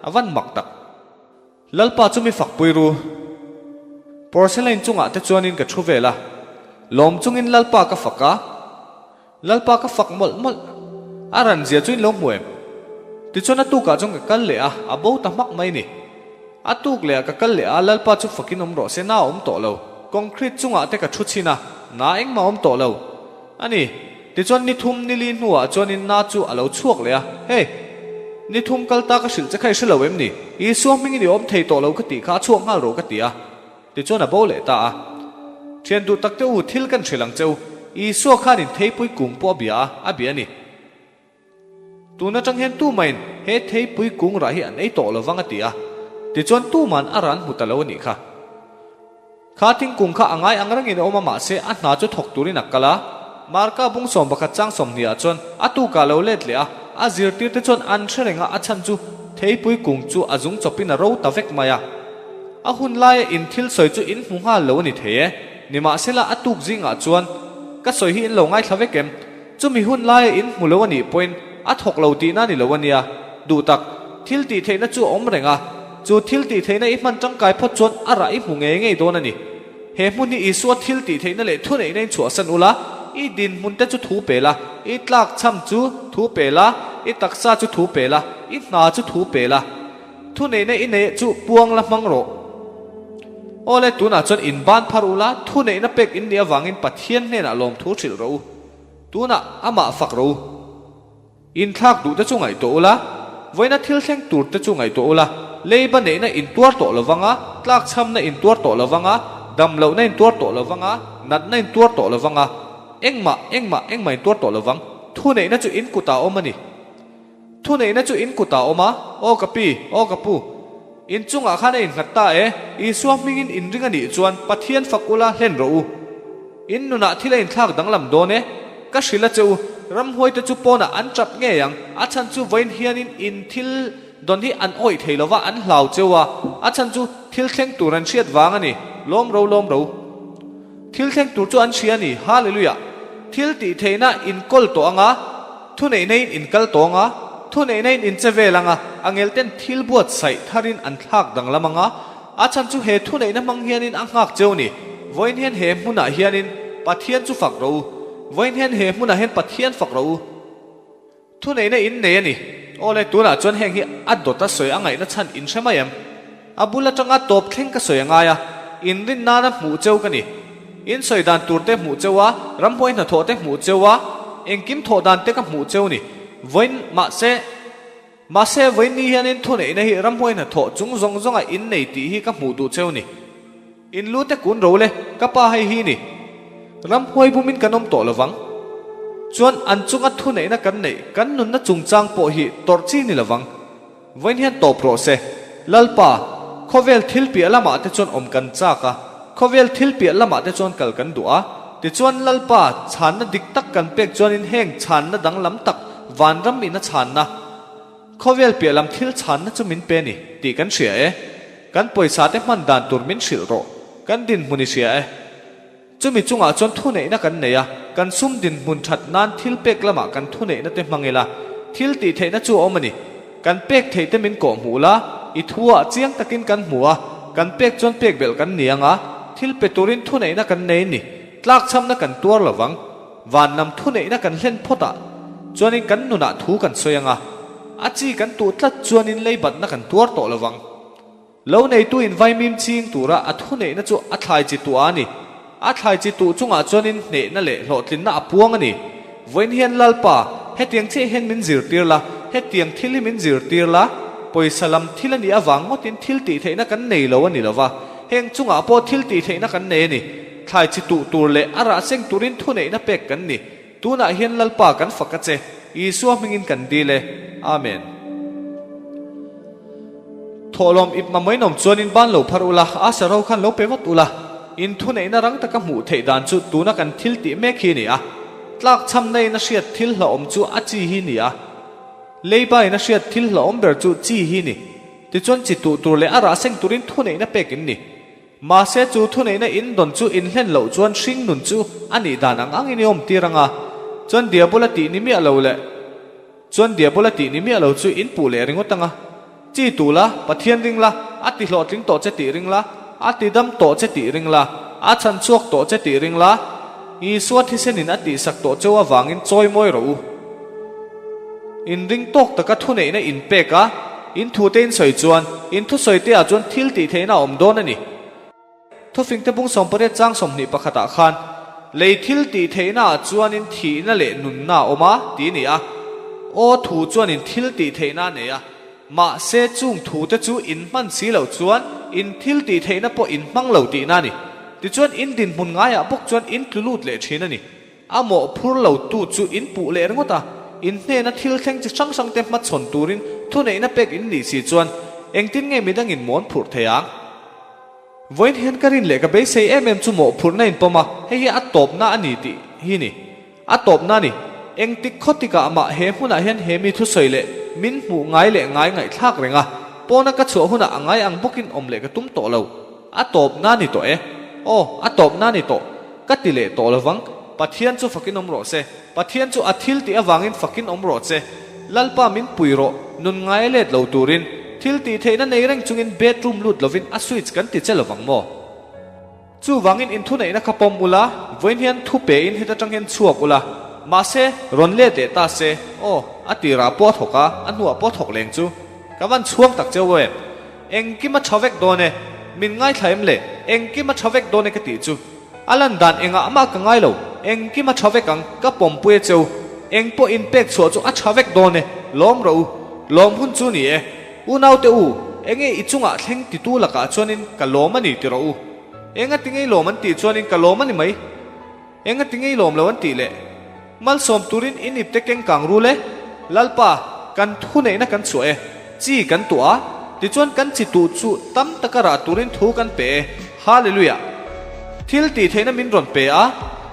a van mak tak. Lalpa chu mi fakpui ru. Porcelain chungah te chuanin ka thu vel a, lawm chungin Lalpa ka fak a, Lalpa ka fak mawlh mawlh. A ran zia chu in lo hmu em? Tichuan a tukah chuan ka kal leh a, a bo ta hmak mai ni. A tuk leh ah ka kal leh a, Lalpa chu fakin awm rawh se, na a awm tawh lo. Concrete chungah te ka thu chhin a, na engmah a awm tawh lo. A ni. Tichuan ni thum ni li hnuah chuanin na chu a lo chhuak leh a, Hey! Ni thum kal ta ka hrilh che kha i hre lo em ni? Isua hmingin i awm thei tawh lo ka tih kha a chhuak nghal rawh ka ti a. Tichuan a bo leh ta a. Thian duh tak te u, thil kan hrilh ang che u. Isua khanin theipui kung pawh a bia a, a bia a ni. Tun atang hian tumahin he theipui kung rah hi an ei tawh lo vang a ti a. Tichuan tuman a ran hmu ta lo a nih kha. Kha thingkung kha a ngai ang rengin a awm a mahse a hna chu thawk turin a kal a. Marka bung 11 chang 20 ah chuan a tukah lo let leh a, a zirtirte chuan an hre reng a, a chhan chu theipui kung chu a zung chawpin a ro ta vek mai a. A hun laia in thil sawi chu in hmu nghal lo a ni thei e. Nimahsela a tuk zingah chuan. Ka sawi hi in lo ngaithla vek em? Chumi hun laia in hmu lo a nih pawhin a thawk lo tihna ni lo a nia. Duh tak, thil tih theihna chu a awm reng a, chu thil tih theihna i hman tangkai phawt chuan a rah i hmu ngei ngei dawn a ni. He hmun hi Isua thil tih theihna leh thuneihna in chhuahsan ula, i dinhmun te chu thu pe la, i tlak chham chu thu pe la, i taksa chu thu pe la, i hna chu thu pe la. Thuneihna i neih chu puang la hmang rawh. Awle, tunah chuan in ban phar ula, thuneihna pek in nih avangin Pathian hnenah lawmthu hrilh rawh u. Tunah amah fak rawh u. Inthlak duh te chu ngaihtuah ula, vawiina thil thleng tur te chu ngaihtuah ula, leiba neihna intuar tawh lo vanga, tlakchhamna intuar tawh lo vanga, dam lohna intuar tawh lo vanga, natna intuar tawh lo vanga, engmah, engmah, engmah intuar tawh lo vang. Thuneihna chu in kutah a awm a ni. Thuneihna chu in kutah a awm a, aw ka pi, aw ka pu. In chungah khan a innghat ta e, Isua hmingin in ring a nih chuan Pathian fak ula hlen rawh u. In nunah thil a inthlak danglam dawn e. Ka hrilh a che u, ramhuaite chu pawnah an tap ngei ang, a chhan chu vawiin hianin in thil dawn hi an awih thei lova an hlau cheu a, a chhan chu thil thleng tur an hriat vang a ni, lawm ro lawm ro. Thil thleng tur chu an hria a ni, Hallelujah! Thil tih theihna in kawl tawh ang a, thuneihna in in kal tawng a, thuneihna in in che vel ang a, a ngelten thil buatsaih tharin an thlak danglam ang a, A chhan chu he thuneihna hmang hianin a nghak cheu ni. Vawiin hian he hmunah hianin Pathian chu fak rawh u. Vawiin hian he hmunah hian Pathian fak rawh u. Thuneihna in nei a ni. Awle, tunah chuan heng hi a dawt a sawi a ngaihna chhan in hre mai em? A bul atanga tawp thleng ka sawi a ngai a, inrin nana hmuh cheu ka ni. In sawi dan tur te hmuh cheu a, ramhuai hnathawh te hmuh cheu a, engkim thawh dan te ka hmuh cheu ni. Vawiin, mahse. Mahse, vawiin hianin thuneihna hi ramhuai hnathawh chung zawng zawnga in nei tih hi ka hmuh duh cheu ni. In lu te kun ro le, ka pa hei hi ni. Ramhuai bumin kan awm tawh lovang. Chuan an chunga thuneihna kan neih kan nunna chungchang pawh hi tawrh chi ni lovang. Vawiin hian tawp rawh se. Lalpa, khawvel thil piah lamah te chuan awm kan chak a, khawvel thil piah lamah te chuan kal kan duh a. Tichuan Lalpa, chhanna dik tak kan pek chuanin heng chhanna danglam tak vanram ina chhanna, khawvel piah lam thil chhanna chu min pe ni tih kan hria e. Kan pawisa te hman dan tur min hrilh rawh, kan dinhmun i hria e. Chumi chungah chuan thuneihna kan nei a, kan sum dinhmun that nan thil pek lamah kan thuneihna te hmang ila, thil tih theihna chu a awm a ni. Kan pek theih te min kawh hmuh la, i thuah chiang takin kan hmu a, kan pek chuan pek belh kan ni ang a, thil pe turin thuneihna kan nei ni, tlakchhamna kan tuar lo vang, van lam thuneihna kan hlen phawt ah chuanin kan nunah thu kan sawi ang a, a chi kan tuh tlat chuanin leibatna kan tuar tawh lo vang. Lo neitu in vaimim ching tura a thuneihna chu a thlai chi tuah a ni. A thlai chi tuh chungah chuanin hnehna leh hlawhtlinna a puang a ni. Vawiin hian Lalpa, hetiang chiah hian min zirtir la, hetiang thil hi min zirtir la, pawisa lam thil a nih avang ngawtin thil tih theihna kan nei lo a ni lova, heng chungah pawh thil tih theihna kan nei a ni. Thlai chi tuh tur leh a rah seng turin thuneihna pek kan ni. Tunah hian Lalpa kan fak a che, Isua hmingin kan dil e. Amen. Thawhlawm ip mamawinawm chuanin ban lo phar ula, a saro khan lo pe vat ula. In thuneihna rang taka hmuh theih dan chu tuna kan thil tih mek hi a ni a. Tlakchhamna in a hriat thil hlauhawm chu a chi hi a ni a. Leiba in a hriat thil hlauhawm ber chu chi hi a ni. Tichuan chi tuh tur leh a rah seng turin thuneihna pek in ni. Mahse chu thuneihna in dawn chu in hlen loh chuan hring nun chu a nih dan ang angin i awm tir ang a. Chuan Diabola tih ni miah lo leh. Chuan Diabola tih ni miah lo chu in puh leh ringawt ang a. Chi tu la, Pathian ring la, a ti hlawhtling tawh che tih ring la, a ti dam tawh che tih ring la, a chhan chhuak tawh che tih ring la, Isua thisenin a tihsak tawh cheu avangin chawi mawi rawh u. In ring tawk taka thuneihna in pek a, in thute in sawi chuan, in thusawi te ah chuan thil tih theihna a awm dawn a ni. Thufingte bung 18 chang 21 ah khan, Lei thil tih theihna ah chuanin thihna leh nunna a awm a, tih a ni a. Aw thu chuanin thil tih theihna a nei a. Mahse chung thute chu in hman si loh chuan in thil tih theihna pawh in hmang lo tihna a ni. Tichuan in dinhmun ngaiah bawk chuan in tlu lut leh thin a ni. A mawhphur lo tu chu in puh leh ringawt a, in hnena thil thleng chi hrang hrang te hmachhawn turin thuneihna pek in nih si chuan engtin nge midangin mawn phurh thei ang? Vawiin hian ka rin leh ka beisei em em chu mawhphurhna in pawm a, hei hi a tawpna a ni tih hi ni. A tawpna a ni. Engtik khaw tikah mah he hmunah hian he mi thusawi leh min hmuh ngai leh ngai ngaihthlak reng a, pawna ka chhuah hunah a ngai ang bawkin awm leh ka tum tawh lo. A tawpna a ni tawh e. Aw, a tawpna a ni tawh. Ka ti leh tawh lovang. Pathian chu fakin awm rawh se. Pathian chu a thil tih avangin fakin awm rawh che. Lalpa min pui rawh, nun ngai a let lo turin. Thil tih theihna nei reng chungin bedroom lut lovin a switch kan ti che lovang maw? Chuvangin inthuneihna kha pawm ula, vawiin hian thu pein heta tang hian chhuak ula. Mahse, rawn let leh ta se, aw, a tirah pawh a thawk a, a hnuah pawh a thawk leng chu. Ka van chhuang tak cheu em? Engkim a tha vek dawn e. Min ngaithla em le? Engkim a tha vek dawn e ka tih chu. A lan dan engah mah ka ngai lo. Engkim a tha vek ang, ka pawmpui a cheu. Eng pawh inpek chhuah chu a tha vek dawn e. Lawm rawh u. Lawm hun chu ni e. Unaute u, enge i chungah thleng titu lakah chuanin ka lawm a ni ti rawh u. Enga ti ngei lawm an tih chuanin ka lawm a ni mai. Enga ti ngei lawm lo an tih leh. Malsawm turin in ipte keng kang rul e. Lalpa, kan thuneihna kan chhuah e. Chi kan tuah a, tichuan kan chi tuh chu tam taka rah turin thu kan pe e. Hallelujah! Thil tih theihna min rawn pe a,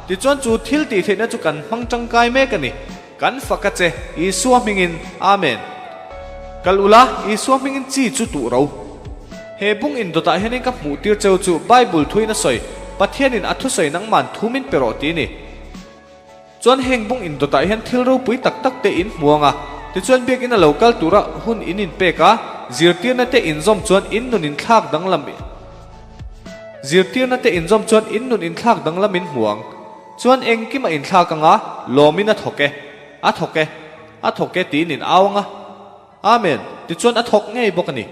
tichuan chu thil tih theihna chu kan hmang tangkai mek a ni. Kan fak a che, Isua hmingin, Amen. Kal ula, Isua hmingin chi chu tuh ro. He bung indawtah hianin ka hmuh tir cheu chu Bible thuin a sawi, Pathianin a thusawi nangman thu min pe rawh ti ni. Chuan heng bung indawtah hian thil ropui tak tak te in hmu ang a, tichuan biakinn a lo kal tura hun in inpek a, zirtirna te inzawm chuan in nun inthlak danglam zirtirna te inzawm chuan in nun inthlak danglam in hmu ang. Chuan engkim a inthlak ang a, lawmin a thawk e, a thawk e, a thawk e tiin in au ang a. Amen! Tichuan a thawk ngei bawk a ni.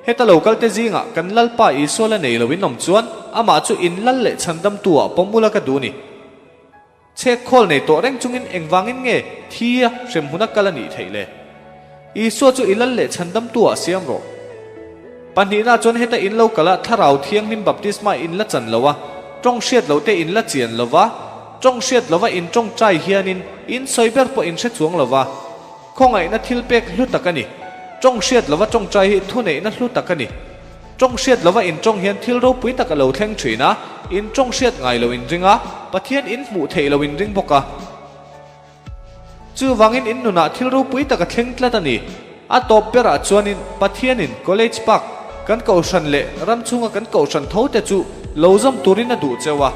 Heta lo kalte zingah kan Lalpa Isua la nei lo in awm chuan amah chu in lal leh chhandamtu ah pawm ula ka duh ni. Chhek khawl nei tawh reng chungin engvangin nge thi a hremhmun a kal a nih theih le? Isua chu i lal leh chhandamtu ah siam rawh. Pahnihna chuan heta in lo kal a Thlarau Thianghlim baptisma in la chan lo a, tawng hriat loh te in la chian lo va, tawng hriat lova in tawngtai hianin in sawi ber pawh in hre chuang lo va. Khawngaihna thil pek hlu tak a ni. Tawng hriat lova tawngtai hi thuneihna hlu tak a ni. Tawng hriat lova in tawng hian thil ropui tak a lo thleng thin a, in tawng hriat ngai lo in ring a, Pathian in hmuh theih lo in ring bawk a. Chuvangin in nunah thil ropui tak a thleng tlat a ni. A tawp berah chuanin Pathianin College Park kan kohhran leh ram chhunga kan kohhran tho te chu lo zawm turin a duh cheu a.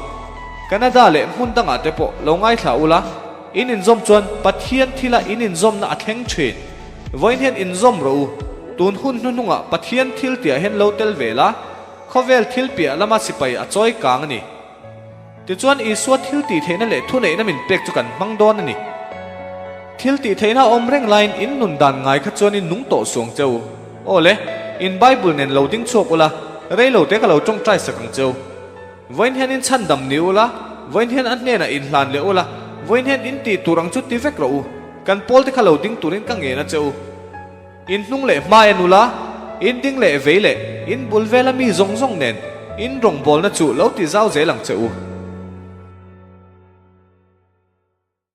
Canada leh hmun dangah te pawh lo ngaithla ula, in inzawm chuan Pathian thila in inzawmna a thleng thin. Vawiin hian inzawm rawh u. Tun hun hnuhnungah Pathian thil tihah hian lo tel ve la, khawvel thil piah lama sipai a chawi kang a ni. Tichuan, Isua thil tihtheihna leh thuneihna min pek chu kan hmang dawn a ni. Thil tihtheihna a awm reng laiin in nun dan ngai kha chuan in nung tawh suang che u. Aw le, in Bible nen lo ding chhuak ula, rei lo te ka lo tawngtai sak ang che u. Vawiin hian in chhandam ni ula, vawiin hian a hnenah in hlan leh ula, vawiin hian in tih tur ang chu ti vek rawh u. Kan pawl te kha lo ding turin ka ngen a che u. In hnung leh hma en ula, in ding leh vei leh in bul vela mi zawng zawng nen in rawngbawlna chu lo ti zau zel ang che u.